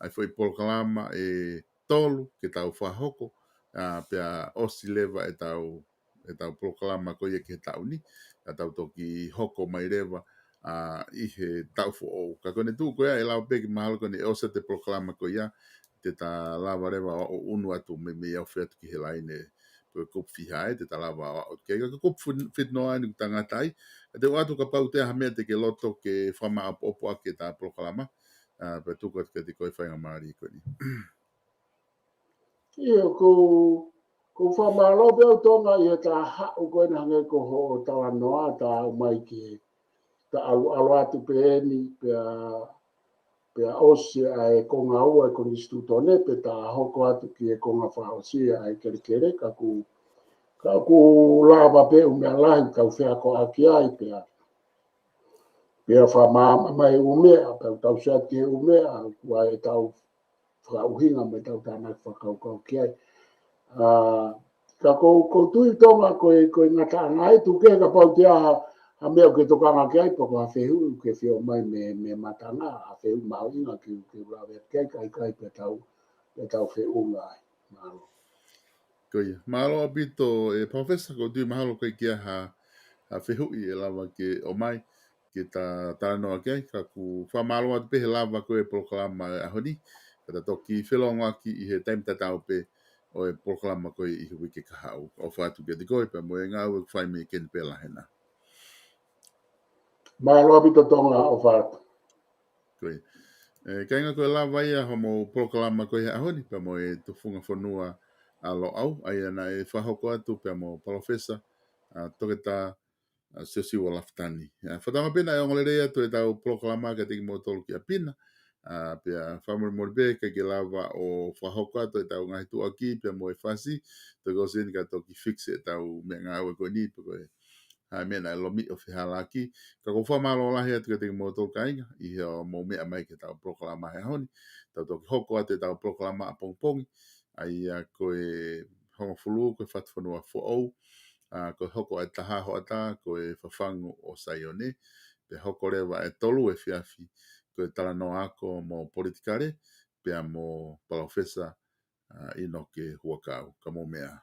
ʻa e foʻi polokalama ʻe tolu ke tau fakahoko, ʻa, pea ʻosi leva ʻetau, ʻetau polokalama ko ia ki he taʻu ni, ka tau toki hoko mai leva, ʻa, ʻi he taʻu foʻou. Ka ko ʻene tuʻu ko ia ʻe lava pē ke mahalo ko ʻene ʻosi atu e polokalama ko ia, te ta lava leva ʻo ʻunu atu mei, mei he ofi atu ki he laine, ko e kupu fiha ē, te ta lava ʻo aʻu ki ai. Ka ko e kupu fitu noa eni ʻoku ta ngata ai, ka te u ʻoatu kapau ʻoku ʻi ai ha meʻa te ke loto ke fakamāʻopoʻopo ʻaki ʻeta polokalama, ʻa, pea tuku atu kiate koe e faingamālie ko eni. ʻIo, ʻoku ou, ʻoku ou fakamālō pē au Tonga ʻi heʻeta haʻu ko ena hangē ko hoʻo talanoa, ta aʻu mai ki he, ta ʻalu, ʻalu atu pē eni, pea, pea ʻosi ʻa e konga ua e konisitūtone, pea ta hoko atu ki he konga fakaʻosi ʻa e kelekele, ka ʻoku, ka ʻoku lava pē ʻū meʻa lahi ʻoku tau feakoʻaki ai, pea, pea fakamaama mai ʻū meʻa, pea tau sio atu ki he ʻū meʻa, ʻoku ʻi ai ʻetau fakaʻuhinga mo ʻetau tānaki fakakaukau ki ai. ʻA, ka ʻoku ou, ʻoku ou tui Tonga ko e, ko e ngataʻanga ē, tuku kehe kapau ʻoku ʻi ai ha, ha meʻa ʻoku ke tokanga ki ai, pe ko ha fehuʻi ʻoku ke fie ʻomai mei, mei he matanga, ha fehuʻi mahuʻinga ke, ke u lave atu ki ai, ka ʻikai pea tau, pea tau feʻunga ai. Mālō. Ko ia. Mālō ʻaupito ʻe Professor, ʻoku ou tui mahalo ʻoku ʻikai ke ʻi ai ha, ha fehuʻi ʻe lava ke ʻomai ke ta talanoa ki ai, ka ʻoku ou fakamālō atu pē he lava ko ē e polokalama ʻo e ʻaho ni, ka ta toki felōngoaki ʻi he taimi tatau pē ʻo e polokalama ko ē ʻi he uike kahaʻu. ʻOfa atu kiate koe pea mo e ngāue ʻoku fai mei Kenipela hena. Mālō ʻaupito Tonga, ʻofa atu. Ko ia. ʻE, kāinga, ko e lava ia hoʻomou polokalama ko ē he ʻaho ni, pea mo e Tufunga Fonua ʻa Loʻau, ʻa ia naʻe fakahoko atu pea mo Palōfesa, ʻa, Toketā, ʻa, Siosiua Lafitani. ʻA, fakatauange pē naʻe ongo lelei atu ʻetau polokalama kiate kimoutolu ki ʻapi na, ʻa, pea fakamolemole pē ʻikai ke lava ʻo fakahoko atu ʻetau ngaahi tuʻuaki pea mo e fasi, toki ʻosi eni ka toki fix ʻetau meʻangāue ko eni, pe ko e hā e meʻa naʻe lomiʻi ʻo fehālaaki. Ka ʻoku ou fakamālō lahi atu kiate kimoutolu kāinga, ʻi hoʻomou meʻa mai ki heʻetau polokalama he ʻaho ni. Tau toki hoko atu ʻetau polokalama ʻapongipongi, ʻa ia ko e hongofulu, ko e Fatufonua Foʻou, ʻa, ko e hoko ʻa e taha hoʻatā, ko e Fafangu ʻo Saione, pea hoko leva ʻa e tolu efiafi, ko e talanoa ako mo politikale, pea mo Palōfesa, ʻa, ʻInoke Huʻakau, ka mou meʻa